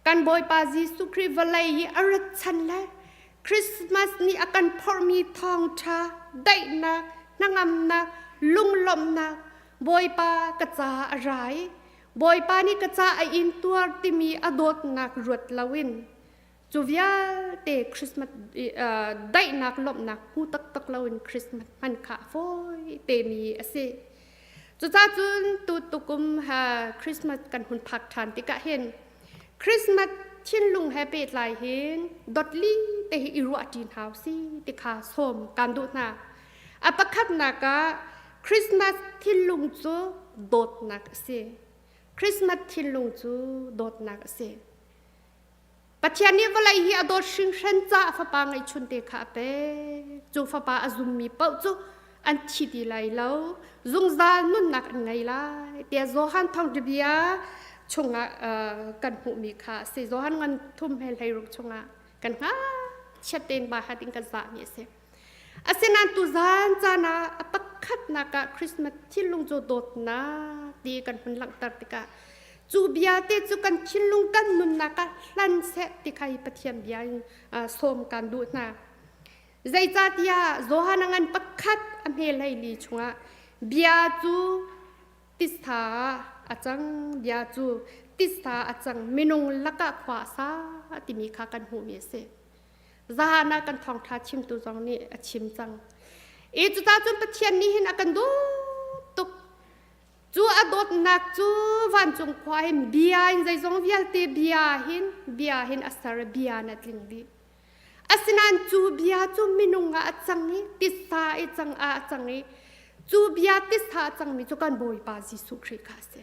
kan Bawipa Jesuh Khrih vawlei i a rat chan le Christmas nih a kan phorhmi thawngṭha daihnak hnangamnak lunglawmhnak. Bawipa ka ca a ra i Bawipa nih ka ca a in tuar timi a dawtnak ruat loin cu vialte Christmas daihnak lawmhnak hmu taktak loin Christmas hman kha a fawi temi a si. Cucacun tu tukum Christmas kan hun phak ṭhan tikah hin Christmas thinlung he pehtlai hin dotli te hi i ruah ṭi hna si ti kha sawm kan duh hna. A pakhatnak ah Christmas thinlung cu dawtnak a si. Christmas thinlung cu dawtnak a si. Pathian nih vawlei hi a dawt hringhran caah fapa ngeihchun te kha a pek. Cu fapa a zummi paoh cu an thi ti lai lo, zungzal nunnak an ngei lai. Tiah Johan thawngṭhabia chungah kan hmuhmi kha a si. Johan ngan thum he hleiruk chungah kan ngakchiat tein ba hat in kan zahmi a si. Asinain tuzan caan ah a pakhatnak ah Christmas thinlung cu dawtnak ti kan hun langhter tikah cu bia te cu kan thinlung kan nunnak ah hlan seh ti kha hi Pathian bia in sawm kan duh hna. Zeicahtiah Johan a ngan pakhat a hme hleili chungah bia cu titsa a cang bia cu titsa a cang minung lakah khua a sa timi kha kan hmuhmi a si. Zahan ah kan thawngṭha chimtu zong nih a chim cang. I cuta cun Pathian nih hin a kan dawt tuk. Cu a dawtnak cu vancung khua hin bia in zeizong vialte bia hin bia hin a ser i bia na tling dih. Asinain cu bia cu minung ah a cang i titsa i cang ah a cang i cu bia titsa a cangmi cu kan Bawipa Jesuh Khrih kha a si.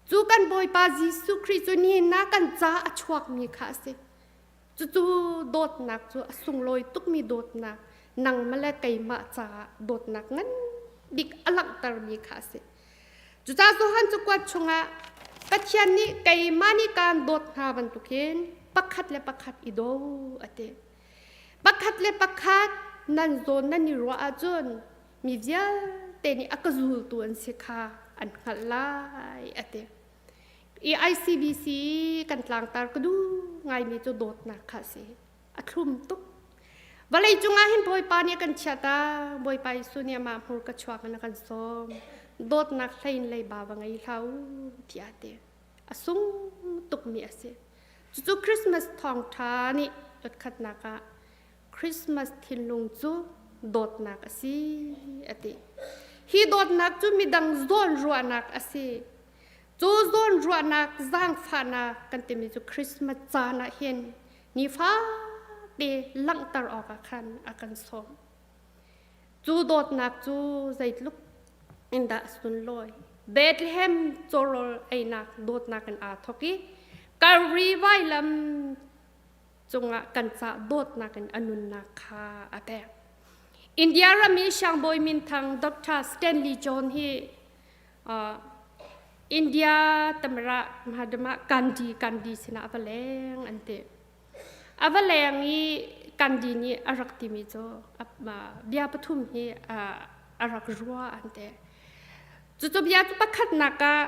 Cu kan Bawipa Jesuh Khrih cu nihin ah kan ca a chuakmi kha a si. Cucu dawtnak cu a sunglawi tukmi dawtnak, nangmah le keimah caah dawtnak ngan bik a langhtermi kha a si. Cucaah Johan cakuat chungah Pathian nih keimah nih kaan dawt hna bantukin pakhat le pakhat i daw a ti. Pakhat le pakhat nan zawn nan i ruah ahcun mi vialte nih a ka zultu an si kha an hngalh lai a ti. I ICBC kan tlangtar ka duh ngaimi cu dawtnak kha a si. A thlum tuk. Vawlei cungah hin Bawipa nih a kan chiah ta. Bawipa Jesuh nih amah hmur ka chuak in a kan sawm. Dawtnak hlei in leiba va ngei hlah u tiah a ti. A sung tukmi a si. Cucu Christmas thawngṭha nih dotkhatnak ah Christmas thinlung cu dawtnak a si a ti. Hi dawtnak cu midang zawn ruahnak a si. Cu zawnruahnak zaangfahnak kan timi cu Christmas caan ah hin nifate langhter awkah khan a kan sawm. Cu dawtnak cu zeitluk in dah a sunlawi. Bethlehem cawrawl einak dawtnak in aa thawk i Calvary vailam cungah kan cah dawtnak in a nunnak kha a pek. India ram i siangbawi minthang Dr. Stanley John hi India tamara Mahatma Gandhi Gandhi sinah a va leng an ti. A va leng i Gandhi nih a rak timi cu bia pathum hi a rak rua an ti. Cucu bia cu pakhatnak ah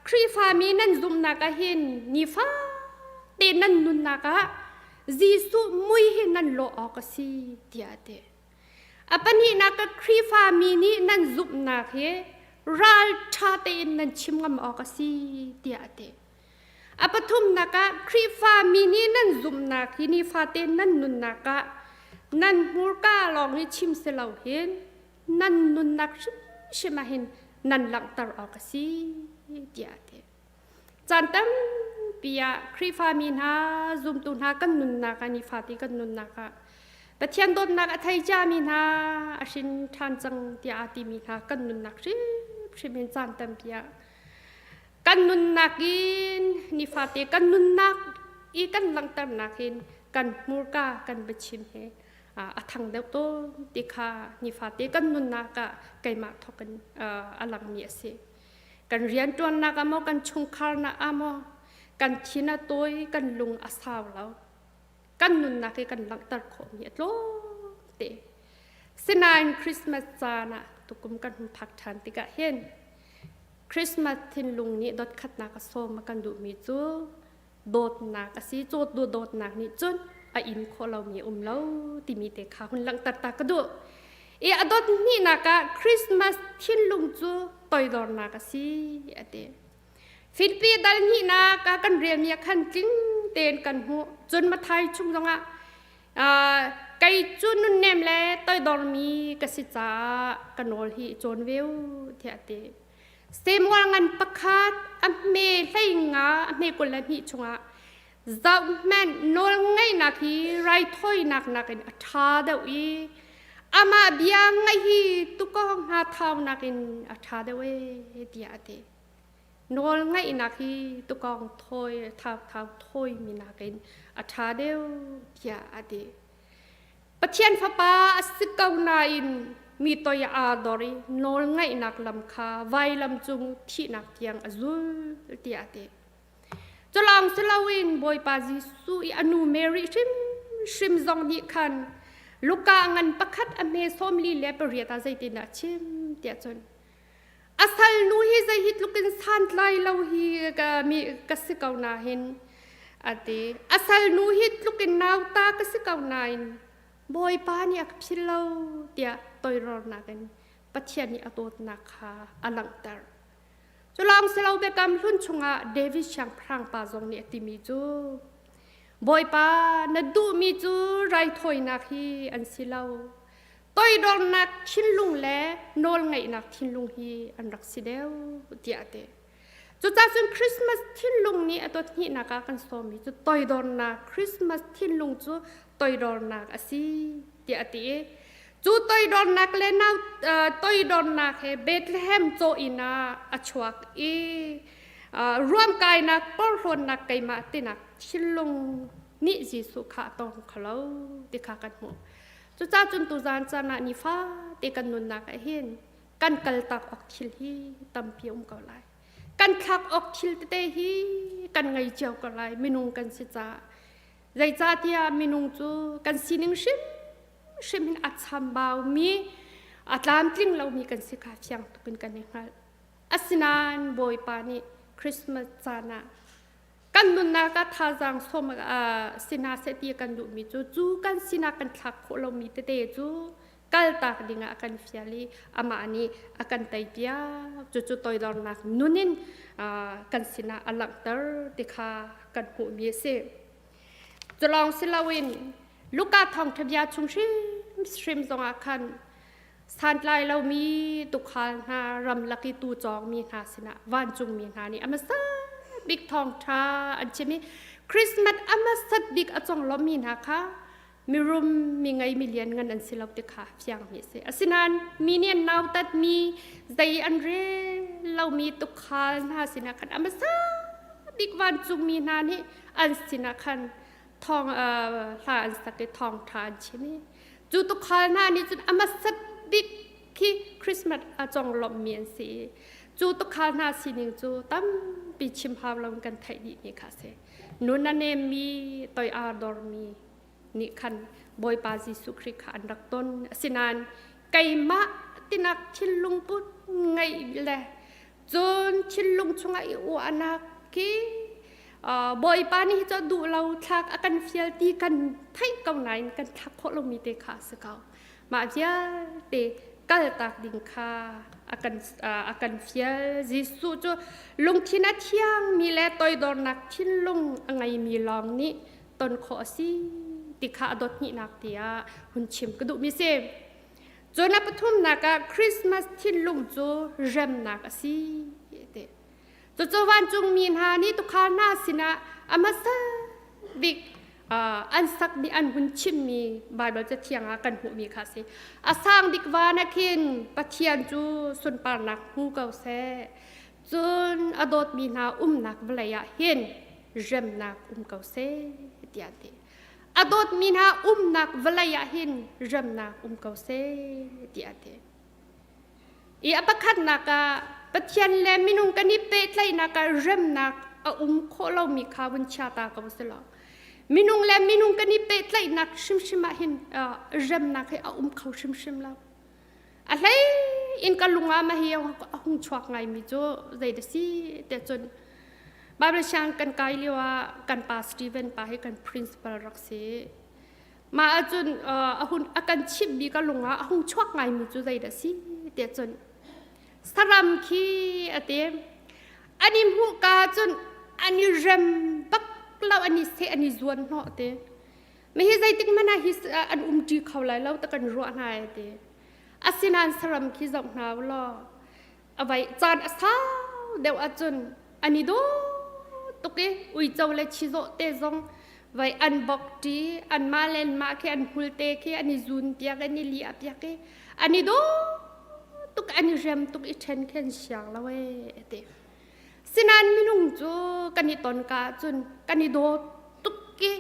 Khrihfami nan zumhnak ah hin nifa te nan nunnak ah Jesuh mui hi nan lawh awk a si tiah a ti. A pahnihnak ah Khrihfami nih nan zumhnak hi ralṭha tein nan chim ngam awk a si tiah a ti. A pathumnak ah Khrihfami nih nan zumhnak hi nifate nan nunnak ah nan hmurka lawng hi chim si lo hin nan nunnak hrimhrim ah hin nan langhter awk a si tiah a ti. Caan tampi ah Khrihfami hna, zumtu hna kan nunnak ah nifate kan nunnak ah Pathian dawtnak a thei ciami hna a hrin ṭhan cang tiah aa timi hna kan nunnak hrimhrim in caan tampi ah kan nunnak in nifate kan nunnak i kan langhternak hin kan hmurka kan biachim he a thang deuh tawn ti kha nifate kan nunnak ah keimah thawk in a langmi a si. Kan rianṭuannak ah maw kan chungkharnak ah maw kan thin a tawi kan lung a sau lo. Kan nunnak hi kan langhter khawhmi a tlawm te. Sinain Christmas caan ah tukum kan hun phak ṭhan tikah hin Christmas thinlung nih dotkhatnak a sawm a kan duhmi cu dawtnak a si. Cawtu dawtnak nih cun a in khawh lomi a um lo timi te kha hun langhter ta ka duh. I a dot hnihnak ah Christmas thinlung cu toidornak a si a ti. Filipi dal hnihnak ah kan relmi ah khan tling tein kan hmuh. Cun Mathai chung zongah kei cu nunnem le toidormi ka si caah ka nawl hi i cawn ve u tiah a ti. Samuel ngan pakhat a hme hlei nga a hme 22 chungah zohhmanh nawl ngeihnak hi raithawinak nakin a ṭha deuh i amah bia ngaih hi tukawng hna thaunak in a ṭha deuh e tiah a ti. Nawl ngaihnak hi tukawng thawi thau thau thawimi nakin a ṭha deuh tiah a ti. Pathian Fapa a si ko nain mi toi aa dor i nawl ngaihnak lam kha vailam cung thihnak tiang a zul tiah a ti. Culawng si loin Bawipa Jesuh i a nu Mary hrimhrim zong nih khan Luka ngan pakhat a hme 48 ah zeitindah a chim tiah cun a salnu hi zei hi tluk in santlai lo hi ka mi ka si ko nain a ti a salnu hi tluk in nauta ka si ko nain Bawipa nih a ka philh lo tiah toirornak in Pathian nih a dawtnak kha a langhter. Culawng silo biakam hlun chungah David siangpahrang pa zong nih a timi cu Bawipa na duhmi cu raithawinak hi an si lo. Toidornak thinlung le nawlngaihnak thinlung hi an rak si deuh tiah a ti. Cucaah cun Christmas thinlung nih a dot hnihnak ah kan sawmmi cu toidornak Christmas thinlung cu toidornak a si tiah a ti i cu toidornak le nau toidornak he Bethlehem caw inn ah a chuak i ruamkainak porhlawnnak keimah tinak thinlung nih Jesuh kha a tong kholo ti kha kan hmuh. Cucaah cun tuzaan caan ah nifate kan nunnak ah hin kan kaltak awk thil hi tampi um ko lai. Kan thlak awk thil tete hi kan ngei cio ko lai minung kan si caah. Zeicahtiah minung cu kan sining hrimhrim hin a chambaumi, a tlamtling lomi kan si kha fiang tuk in kan i hngalh. Asinain Bawipa nih Christmas caan ah kan nunnak ah thazaang sawm si hna seh ti kan duhmi cu cu kan sinak kan thlak khawh lomi tete cu kaltak dingah a kan fial i amah nih a kan teipiak cucu toidornak nun in kan sinah a langhter ti kha kan hmuhmi a si. Culawng si loin Luka thawngṭha bia chung hrimhrim zongah khan santlai lomi tuukhal hna ramlak i tuu cawngmi hna sinah vancungmi hna nih a hmasa bik thawngṭha an chim i Christmas a hmasat bik a conglawmmi hna kha mirum mi ngei mi lian ngan an si lo ti kha fiang mi a si. Asinain mi nih an nautat mi zei an rel lomi tukhal hna sinah khan a hmasa bik vancungmi hna nih an sinah khan thawng hla an sak i thawngṭha an chim i cu tukhal hna nih cun a hmasat bik khi Christmas a conglawmhmi an si i cu tukhal hna sining cu tampi chim hau lo in kan theih dihmi kha a si. Nun a nemmi, toi aa dormi nih khan Bawipa Jesuh Khrih kha an rak ton. Asinain keimah tinak thinlung put ngeih le cun thinlung chungah i uahnak khi Bawipa nih hi cu duh lo thlak a kan fial ti kan theih ko nain kan thlak khawh lomi te kha a si ko. Mah vialte kaltak ding kha a kan a kan fial. Jesuh cu lungthin a thiangmi le toidornak thinlung a ngeimi lawng nih ton khawh a si ti kha a dot hnihnak tiah hun chim ka duhmi si. Cun a pathumnak ah Christmas thinlung cu remnak a si ti. Cucu vancungmi hna nih tuukhal hna sinah a hmasa bik an sakmi an hun chimmi Baibal Cathiang ah kan hmuhmi kha a si. A sang bik van ah khin Pathian cu sunparnak hmu ko seh. Cun a dawtmi hna umnak vawlei ah hin remnak um ko seh tiah a ti. A dawtmi hna umnak vawlei ah hin remnak um ko seh tiah a ti. I a pakhatnak ah Pathian le minung kan i pehtlaihnak ah remnak a um khawh lomi kha vun chia ta ko si law minung le minung kan i pehtlaihnak hrimhrim ah hin remnak hi a um kho hrimhrim lo. A hlei in ka lung ah mah hi a hung chuak ngaimi cu zei dah si tiah cun Bible siang kan kai lio ah kan pa Stephen pa hi kan principal rak si. Mah ahcun a hun a kan chimhmi ka lung ah a hung chuak ngaimi cu zeidah si tiah cun saram khi a ti. An i hmuh ka cun an i rem bak lo an i seh an i zuan hnawh te. Mi hi zeitik hmanh ah hi an umṭi kho lai lo ta kan ruah hna ai ti. Asinain saram khi zoh hna u law a vai caan a sau deuh ahcun an i daw tuk i uico le chizawh te zong vai an bok ṭi anmah le anmah khi an hmul te khi an i zun piak an i liah piak i an i daw tuk an i rem tuk i ṭhen khi an siang lo ee ti. Sinain minung cu kan i ton ka ahcun kan i daw tuk i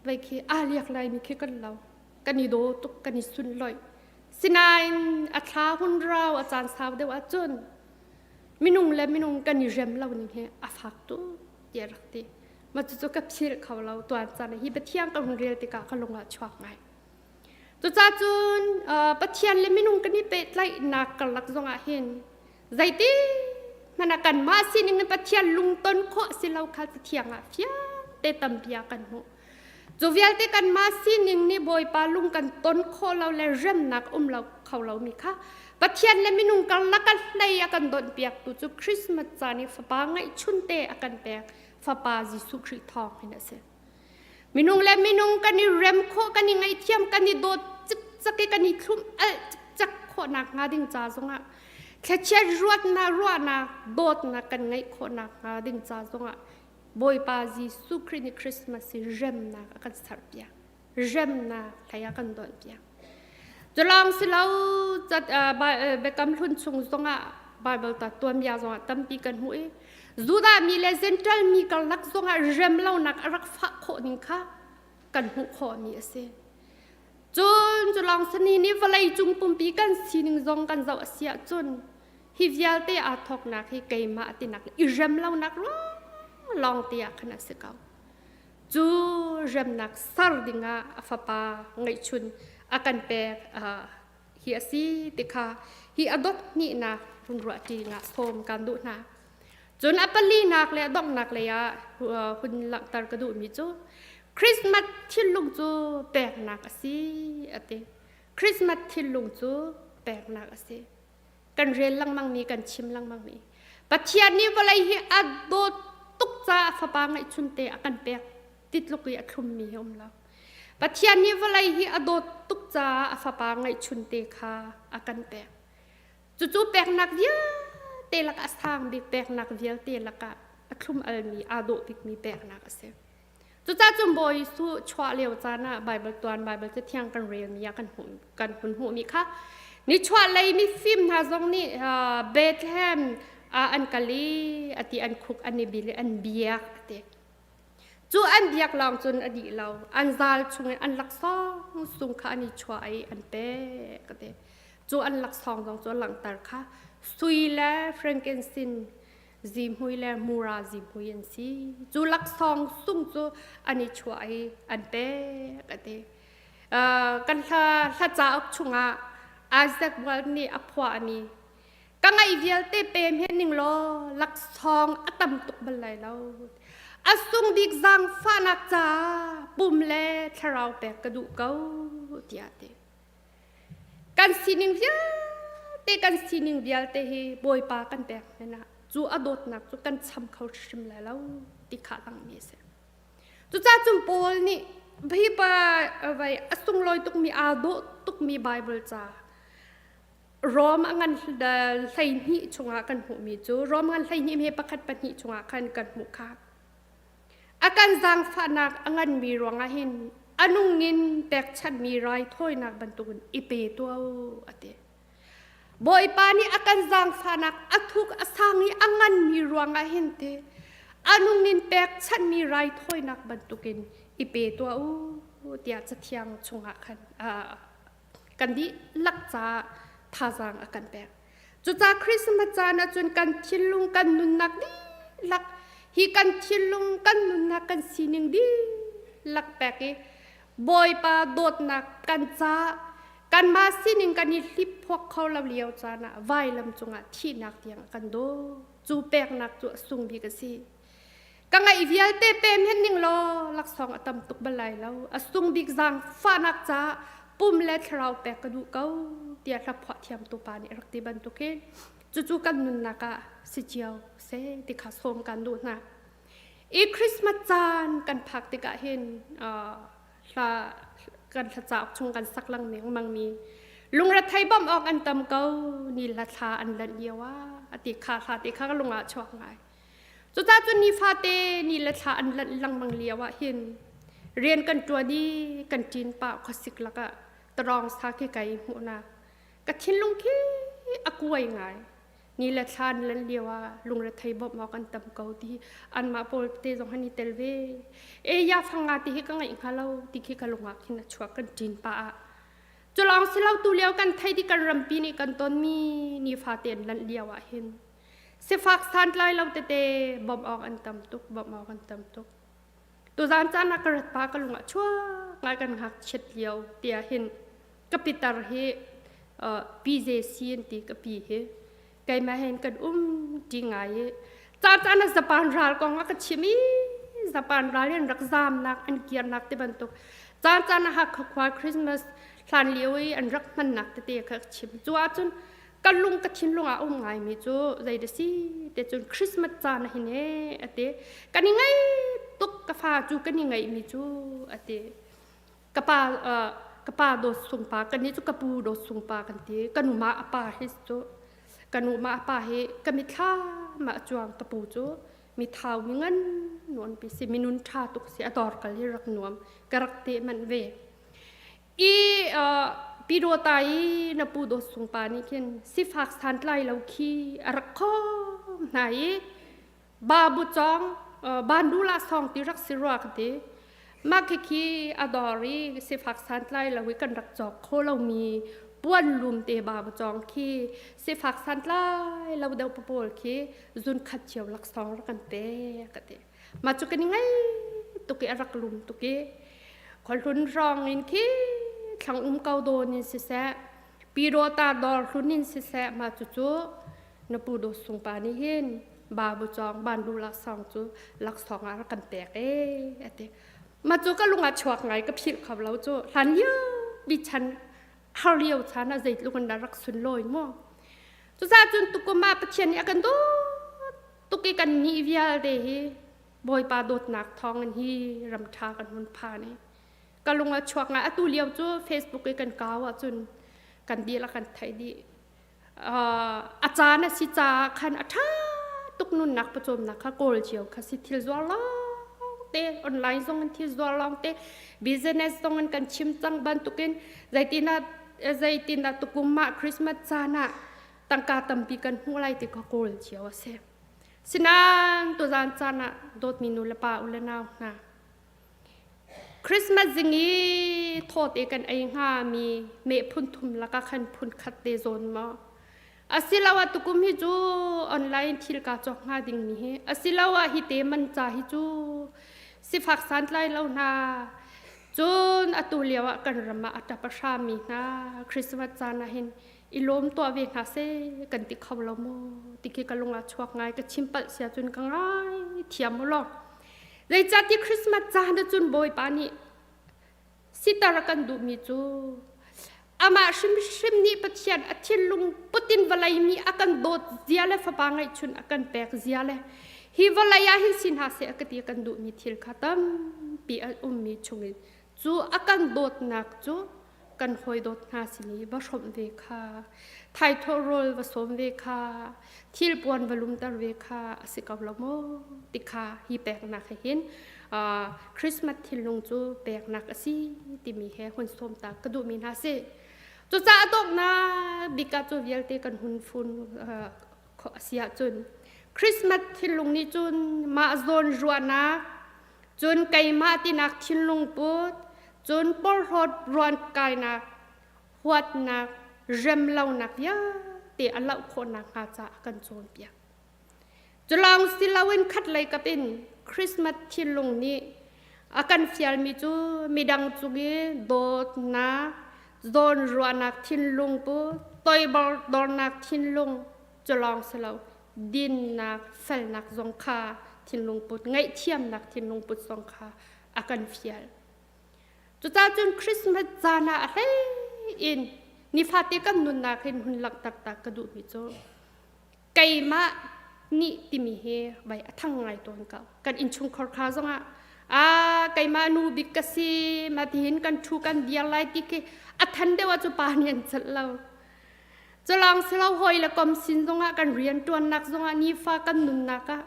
vai khi aa liak laimi khi kan lo. Kan i daw tuk kan i sunloih. Sinain a thla hun rau a caan sau deuh ahcun minung le minung kan i rem lo ning hi a fak tuk tiah rak ti. Mah cucu ka philh kho lo tuan caan hi Pathian ka hun rel tikah ka lung ah chuak ngai. Cucaah cun Pathian le minung kan i pehtlaihnak karlak zongah hin zeiti hmanh ah kanmah sining in Pathian lungton khawh si lo kha Cathiang ah fiang te tampi ah kan hmuh. Cu vialte kanmah sining nih Bawipa lung kan ton khawh lo le remnak um lo kho lomi kha Pathian le minung karlak a hlei a kan donhpiaktu cu Christmas caan i Fapa ngeihchunte a kan pek Fapa Jesuh Khrih thawng hin a si. Minung le minung kan i rem khawh, kan i ngaihthiam, kan i dawt cikcak i kan i thlum alh cikcak khawhnak hnga ding ca zongah thlachiat ruatnak, ruahnak, dawtnak kan ngeih khawhnak hnga ding ca zongah Bawipa Jesuh Khrih nih Christmas hi remnak a kan serpiak. Remnak hlei a kan dawnpiak. Culawng si lo cat biakam hlun chung zongah Bible ta tuanbia zongah tampi kan hmuh i Judah mi le Gentile mi karlak zongah rem lonak a rak fah khawh ning kha kan hmuh khawhmi a si. Cun culawng sani nih vawlei cung pumpi kan sining zong kan zoh a si ahcun hi vialte aa thawknak hi keimah tinak i rem lonak lawng lawng te ah khan a si ko. Cu remnak ser dingah a fapa ngeihchun a kan pek hi a si ti kha hi a dot hnihnak hun ruah ṭi ngah sawm kan duh hna. Cun a palinak le a donghnak lei ah hun langhter ka duhmi cu Christmas thinlung cu peknak a si a ti. Christmas thinlung cu peknak a si. Kan rel lengmangmi kan chim lengmangmi Pathian nih vawlei hi a dawt tuk caah fapa ngeihchunte a kan pek ti tluk i a thlummi hi um lo. Pathian nih vawlei hi a dawt tuk caah a fapa ngeihchunte kha a kan pek. Cucu peknak vialte lakah a sang bik peknak vialte lakah a thlum almi aa dawh bikmi peknak a si. Cucaah cun Bawi Jesuh chuah lio caan ah Baibal tuan Baibal cathiang kan relmi ah kan hmuh kan hun hmuhmi kha nichuahlei mifim hna zong nih Bethlehem ah an kal i ati an khuk an i bil i an biak ati. Cu an biak lawng cun a dih lo. An zal chungin an laksawng sung kha an i chuah i an pek ati. Cu an laksawng zong cu a langhter kha sui le frankincense zihmui le mura zihmui an si. Cu laksawng sung cu an i chuah i an pek a ti. Kan hla hla cauk chungah Isaac Wald nih a phuahmi ka ngaih vialte pe hme ning law laksawng a tam tuk bal lai lo. A sung bik zaangfahnak ca pum le thlarau pek ka duh ko tiah ti. Kan sining vialte kan sining vialte hi Bawipa kan pek hmanh ah cu a dawtnak cu kan cham kho hrim lai lo ti kha langmi a si. Cucaah cun Paul nih hi pa vai a sunglawi tukmi aa dawh tukmi Bible ca Rom a ngan 12 chungah kan hmuhmi cu Rom ngan 12 he pakhat pahnih chungah khan kan hmuh kha. A kan zaangfahnak a nganmi ruangah hin a nungin pekchanhmi raithawinak bantukin i pe tuah u, a ti. Bawipa nih a kan zaangfahnak a thuk a sang i a nganmi ruangah hin ti a nungin pekchanhmi raithawinak bantukin i pe tuah u tiah Cathiang chungah khan kan dihlak caah thazaang a kan pek. Cucaah Christmas caan ahcun kan thinlung kan nunnak dihlak hi kan thinlung kan nunnak kan sining dihlak pek i Bawipa dawtnak kan ca kanmah sining kan i hliphuak kho lo lio caan ah vailam cungah thihnak tiang a kan daw. Cu peknak cu a sung bik a si. Ka ngaih vialte pe men ning law laksawng a tam tuk bal lai lo. A sung bik zaangfahnak caah pum le thlarau pek ka duh ko tiah hlaphuah thiamtu pa nih a rak ti bantukin cucu kan nunnak ah si cio seh ti kha sawm kan duh hna. I Christmas caan kan phak tikah hin hla kan hla cauk chung kan sak lengmang mangmi lungrethei bawmh awk an tam ko ni hla thla an lanh lio ah ati kha hla ti kha ka lung ah chuak ngai. Cucaah cun nifate ni le thla an lanh lengmang lio ah hin rian kan ṭuan i kan ṭin pah khuasik lakah tarawng sa khi kai hmuhnak ka thinlung khi a kuai ngai. Ni le thla an lanh lio ah lungrethei bawmh awk an tam ko ti anmah pawl te zong han i tel ve. E ya fanga ti hi ka ngaih hnga lo ti khi ka lung ah khin a chuak kan ṭin pah ah. Culawng si lo tu lio kan thei di kan rampi nih kan tonmi nifate an lanh lio ah hin Sifak santlai lo tete bawmh awk an tam tuk, bawmh awk an tam tuk. Tuzaan caan ah ka rat pa ka lung ah chuak ngai kan ngakchiat lio tiah hin ka pitar hi PJC an ti ka pi hi keimah hen kan um ti ngai i caan caan ah Japan ral kong a ka chim i Japan ral in rak zamnak an kirnak ti bantuk caan caan ah Hakha khua Christmas hlan lio i an rak hmannak tete kha ka chim. Cu ahcun ka lung ka thinlung ah um ngaimi cu zei da si te cun Christmas caan ah hin e ati kan i ngai tuk ka fa cu kan i ngaihmi cu ati ka pa ka pa dawt sung pa kan ni cu ka pu dawt sung pa kan ti ka nu ma a pa hi cu ka nu ma a pa hi ka mithla ma cuang ka pu cu mi thau mi ngan nuan pi si minun tha tuk si a dor kal hi rak nuam ka rak te man ve I Pyidawta i na pu Dawt Sung pa nih khin sifak santlai lo khi a rak khawm hna i babu cawng bandula song ti rak si rua ka ti. Mah khikhi a dawr i sifak santlai lo i kan rak cawk kho lomi puan lum te babu cawng khi sifak santlai lo deuh pawl khi zun khat cio laksawng rak kan pek ka ti. Mah cu kan i ngai tuk i a rak lum tuk i khuahlun hrawng in khi thlang um ko dawn in siseh Pyidawta dawr hlun in siseh mah cucu na pu Dawt Sung pa nih hin babu cawng bandu laksawng cu laksawng ah rak kan pek ee a ti. Mah cu ka lung ah chuak ngai ka philh kho lo cu hlan lio bi chan har lio chan ah zeitluk in dah rak sunlawi mu. Cucaah cun tukum ah Pathian nih a kan dawt tuk i kan nih vialte hi Bawipa dawtnak thawngin hi ram ṭha kan hun phan i ka lung a chuak ngai. Atu lio cu Facebook i kan kau ahcun kan dihlak kan theih dih. A caan a si caah khan a ṭha tuk nunnak pawcawmnak kha kawl cio kha si thil zuar lawng te online zong in thil zuar lawng te business zong in kan chim cang bantukin zeitinah zeitindah tukum ah Christmas caan ah tangka tampi kan hmuh lai ti kha kawl cio a si. Sinain tuzaan caan ah dawtmi nu le pa u le nau hna Christmas zing i thawte kan ei hngami meh phun thum lakah khan phun khat te zawn maw asiloah tukum hi cu online thil kaa cawk hnga dingmi hi asiloah hi te man ca hi cu sifak santlai lo hna cun atu lio ah kan ram ah a ṭap a hrami hna Christmas caan ah hin i lawm tuah ve hna seh kan ti kho lo maw ti khi ka lung ah chuak ngai ka chim palh sia cun ka ngai thiam u law zeicahti Christmas caan ah cun Bawipa nih sitar a kan duhmi cu amah hrimhrim nih Pathian a thinlung putin vawlei mi a kan dawt zia le fapa ngeihchun a kan pek zia le hi vawlei ah hin si hna seh a ka ti a kan duhmi thil kha tampi a ummi chungin cu a kan dawtnak cu kan hawi dawt hna sin i va hrawmh ve kha thaithawh rawl va sawm ve kha thil puan va lumter ve kha a si ko lo maw ti kha hi peknak he hin Christmas thinlung cu peknak a si timi he hun sawm ta ka duhmi hna si cucaah donghnak bik ah cu vialte kan hun fun a si ahcun Christmas thinlung nih cun mah zawn ruahnak cun keimah tinak thinlung put cun porhlawt ruan kainak huatnak remlonak vialte a loh khawhnak hnga caah a kan cawnpiak culawng si loin khatlei kap in Christmas thinlung nih a kan fialmi cu midang cung i dawtnak zawnruahnak thinlung put toidornak thinlung culawng si lo dinnak felnak zong kha. thinlungput ngaihthiamnak thinlungput zong kha a kan fial. Cucaah cun Christmas caan ah a hlei in nifate kan nunnak hin hun langhter ta ka duhmi cu keimah nih timi hi vai a thang ngai tawn ko. Kan innchungkhar kha zongah a keimah nu bik ka si ma tihin kan thu kan dir lai ti khi a than deuh ah cu pa nih an celh lo. Culawng silo hawi le kom sin zongah kan rianṭuannak zongah nifa kan nunnak ah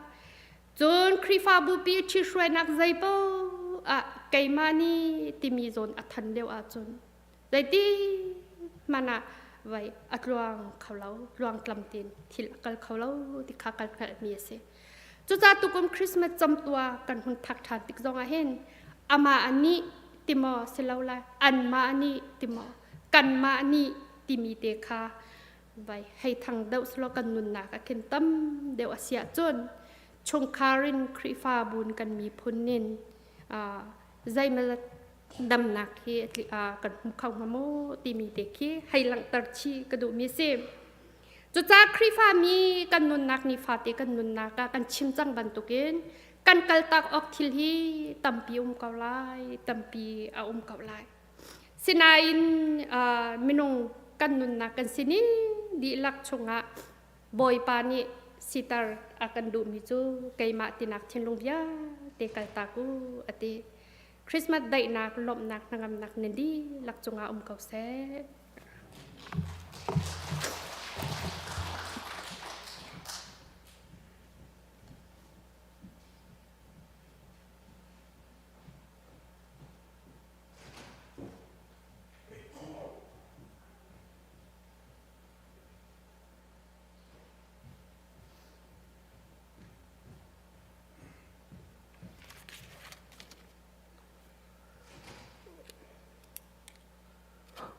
cun Khrihfabu pi ṭhithruainak zei paoh ah keimah nih timi zawn a than deuh ahcun zeiti hmanh ah vai a tluang kho lo tluangtlam tein thil a kal kho lo ti kha kan hngalhmi a si. Cucaah tukum Christmas camtua kan hun thak ṭhan tik zongah hin amah nih timaw silole anmah nih timaw kanmah nih timi te kha vai hei thang deuh selaw kan nunnak ah khin tam deuh a si ahcun chungkhar in Khrihfabu in kan miphun in zeimazat damnak hi kan hmu kho hnga maw timi te khi hei langhter chih ka duhmi si. Cucaah Khrihfa mi kan nunnak nifate kan nunnak ah kan chim cang bantukin kan kaltak awk thil hi tampi um ko lai, tampi a um ko lai. Sinain minung kan nunnak kan sining dihlak chungah Bawipa nih siter a kan duhmi cu keimah tinak thinlung vialte kaltak u a ti. Christmas daihnak, lawmhnak, hnangamnak nan dihlak cungah um ko seh.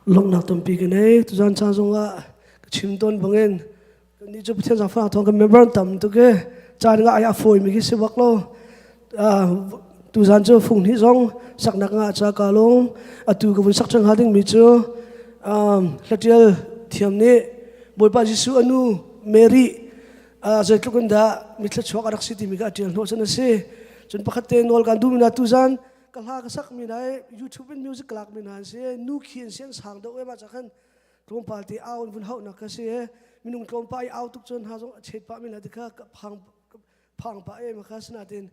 Lawmhnak tampi ka nei. Tuzan caan zongah ka chim tawn bangin Kannih cu Pathian zaangfahnak thawng kan member tam tuk i caan nga ai a fawimi khi si bak lo. Tuzan cu fung hnih zong saknak nga ca ka lung atu ka vun sak ṭhan hnga dingmi cu hlatial thiam nih Bawipa Jesuh a nu Mary zeitluk in dah mithla chuak a rak si timi kha a ṭial hnawh chan a si. Cun pakhat te nawl kan duhmi hna tuzan ka hla ka sakmi hna i YouTube in music ka lakmi hna an si. Nu khi an si an sang deuh e mah ca khan tlawmpal te au in vun hauhnak ka si e minung tlawmpa i au tuk cun ha zong a chet pah mi la tikha ka phang phang pah e ma kha sinatin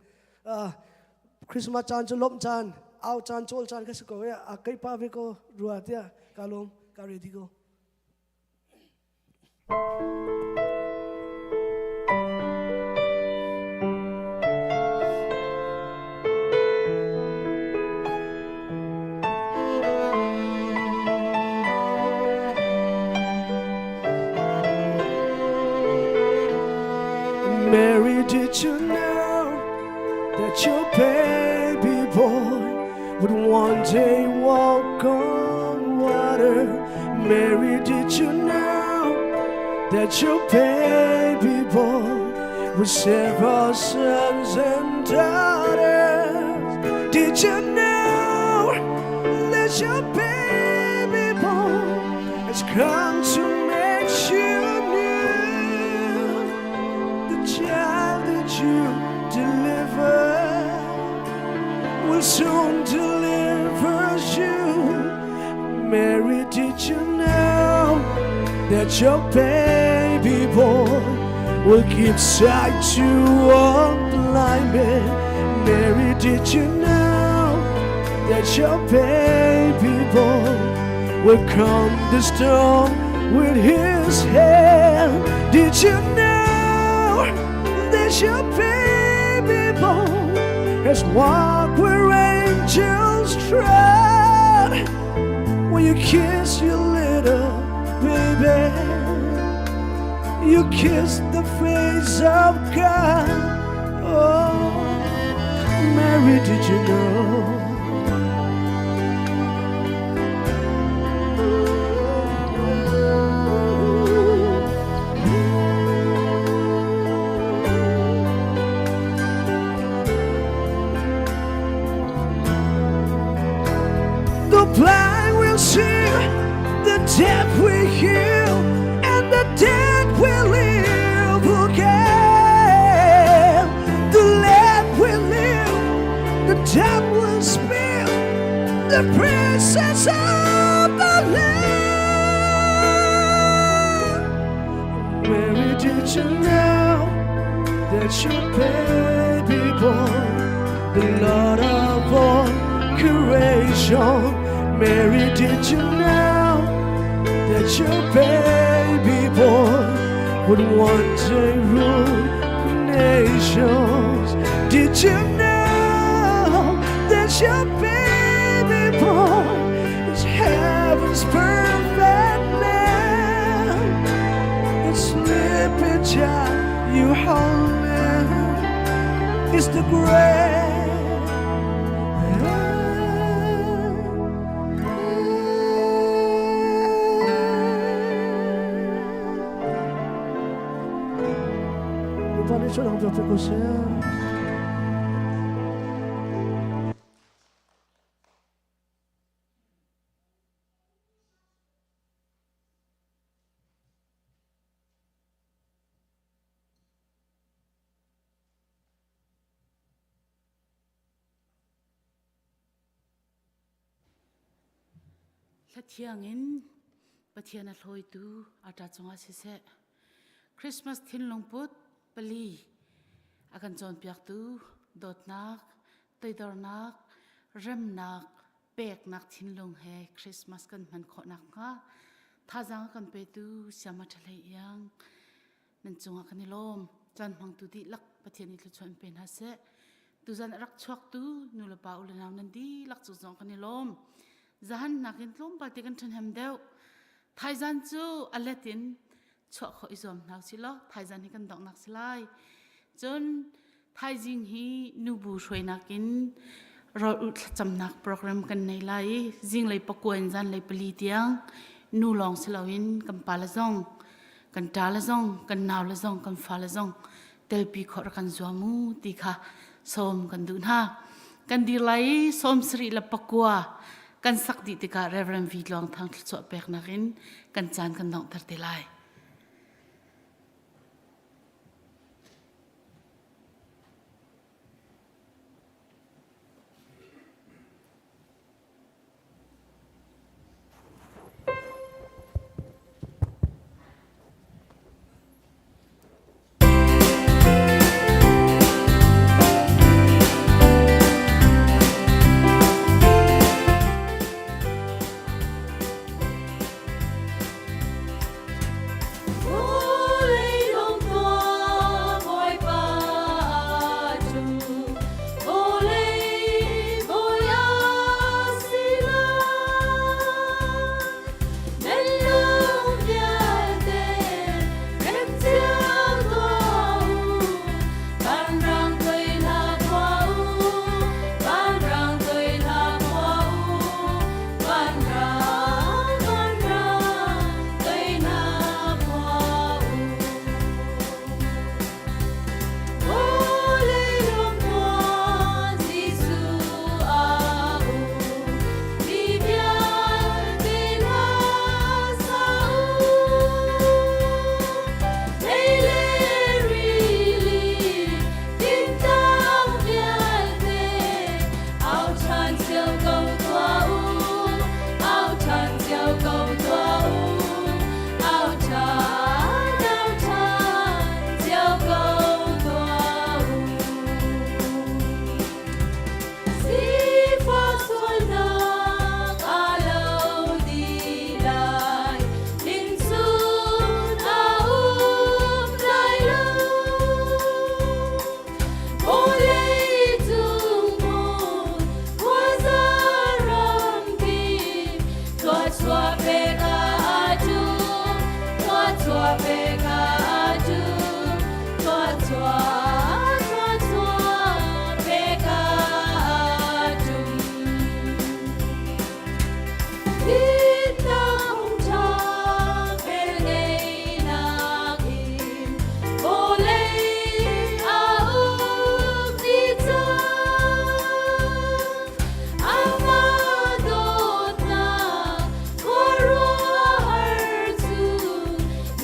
Christmas caan cu lawmh caan au caan cawl caan ka si ko e a kei pa ve ko rua tia ka lawm ka ready ko. Mary, did you know that your baby boy would one day walk on water? Mary, did you know that your baby boy would save our sons and daughters? Did you know that your baby boy has come to make you new? The child that you deliver will soon deliver you. Mary, did you know that your baby boy will give sight to a blind man? Mary, did you know that your baby boy will calm the storm with his hand? Did you know that your baby boy has walked where angels tread? When you kiss your little baby, you kiss the face of God. Oh, Mary, did you know? The blind will see, the deaf will hear, and the dead will live again. The lame. of the Lamb. Mary, did you know that your baby boy, the Lord of all creation? Mary, did you know that your baby boy would one day rule the nations? Did you know that your baby boy is heaven's perfect lamb? The sleeping child you hold is the great Bapak ni seorang prophet Hosea. Hlathiang in Pathian a hlawitu ata cungah siseh Christmas thinlungput pali a kan cawnpiaktu dawtnak, toidornak, remnak, peknak thinlung he Christmas kan hman khawh nakhnga thazaang a kan petu Siama Ṭhalei Iang nan cungah kan i lawm. Caan hmangtu dihlak Pathian nih thluachuah in pe hna seh. Tuzan a rak chuaktu nu le pa u le nau nan dihlak cu zong kan i lawm. Zahan nakin tlawmpal te kan ṭhahnem deuh. Thaizan cu a let in chuah khawh i zuam hna usih law thaizan hi kan donghnak si lai. Cun thaizing hi nubu hruainak in rawl ulh thlacamnak program kan nei lai i zinglei pakua in zanlei pali tiang nu lawng si loin kan pa le zong kan ṭa le zong kan nau le zong kan fa le zong telpi khawh rak kan zuam u ti kha sawm kan duh hna. Kan dir lai i sawm sarih le pakua kan sak dih tikah Reverend V. Tluang Thang thluachuah peknak in kan caan kan donghter te lai.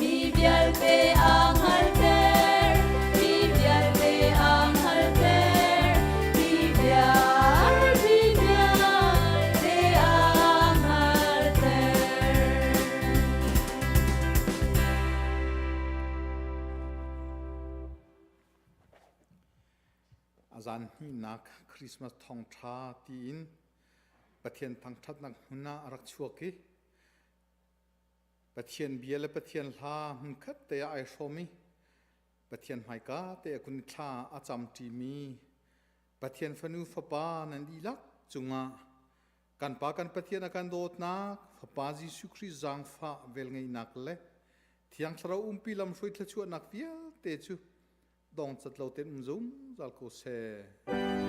Mi vialte Zan hnihnak Christmas thawngṭha tiin Pathian thangṭhatnak hmun ah a rak chuak i Pathian bia le Pathian hla hmunkhat te ah ai hrawm i Pathian hmaika te a kun thla a camṭimi Pathian fanu fapa nan dihlak cungah kan Pa kan Pathian a kan dawtnak Fapa Jesuh Khrih zaangfah velngeihnak le Thiang Thlarau umpi lamhruai thluachuahnak vialte cu dongcat lo tein um zungzal ko seh.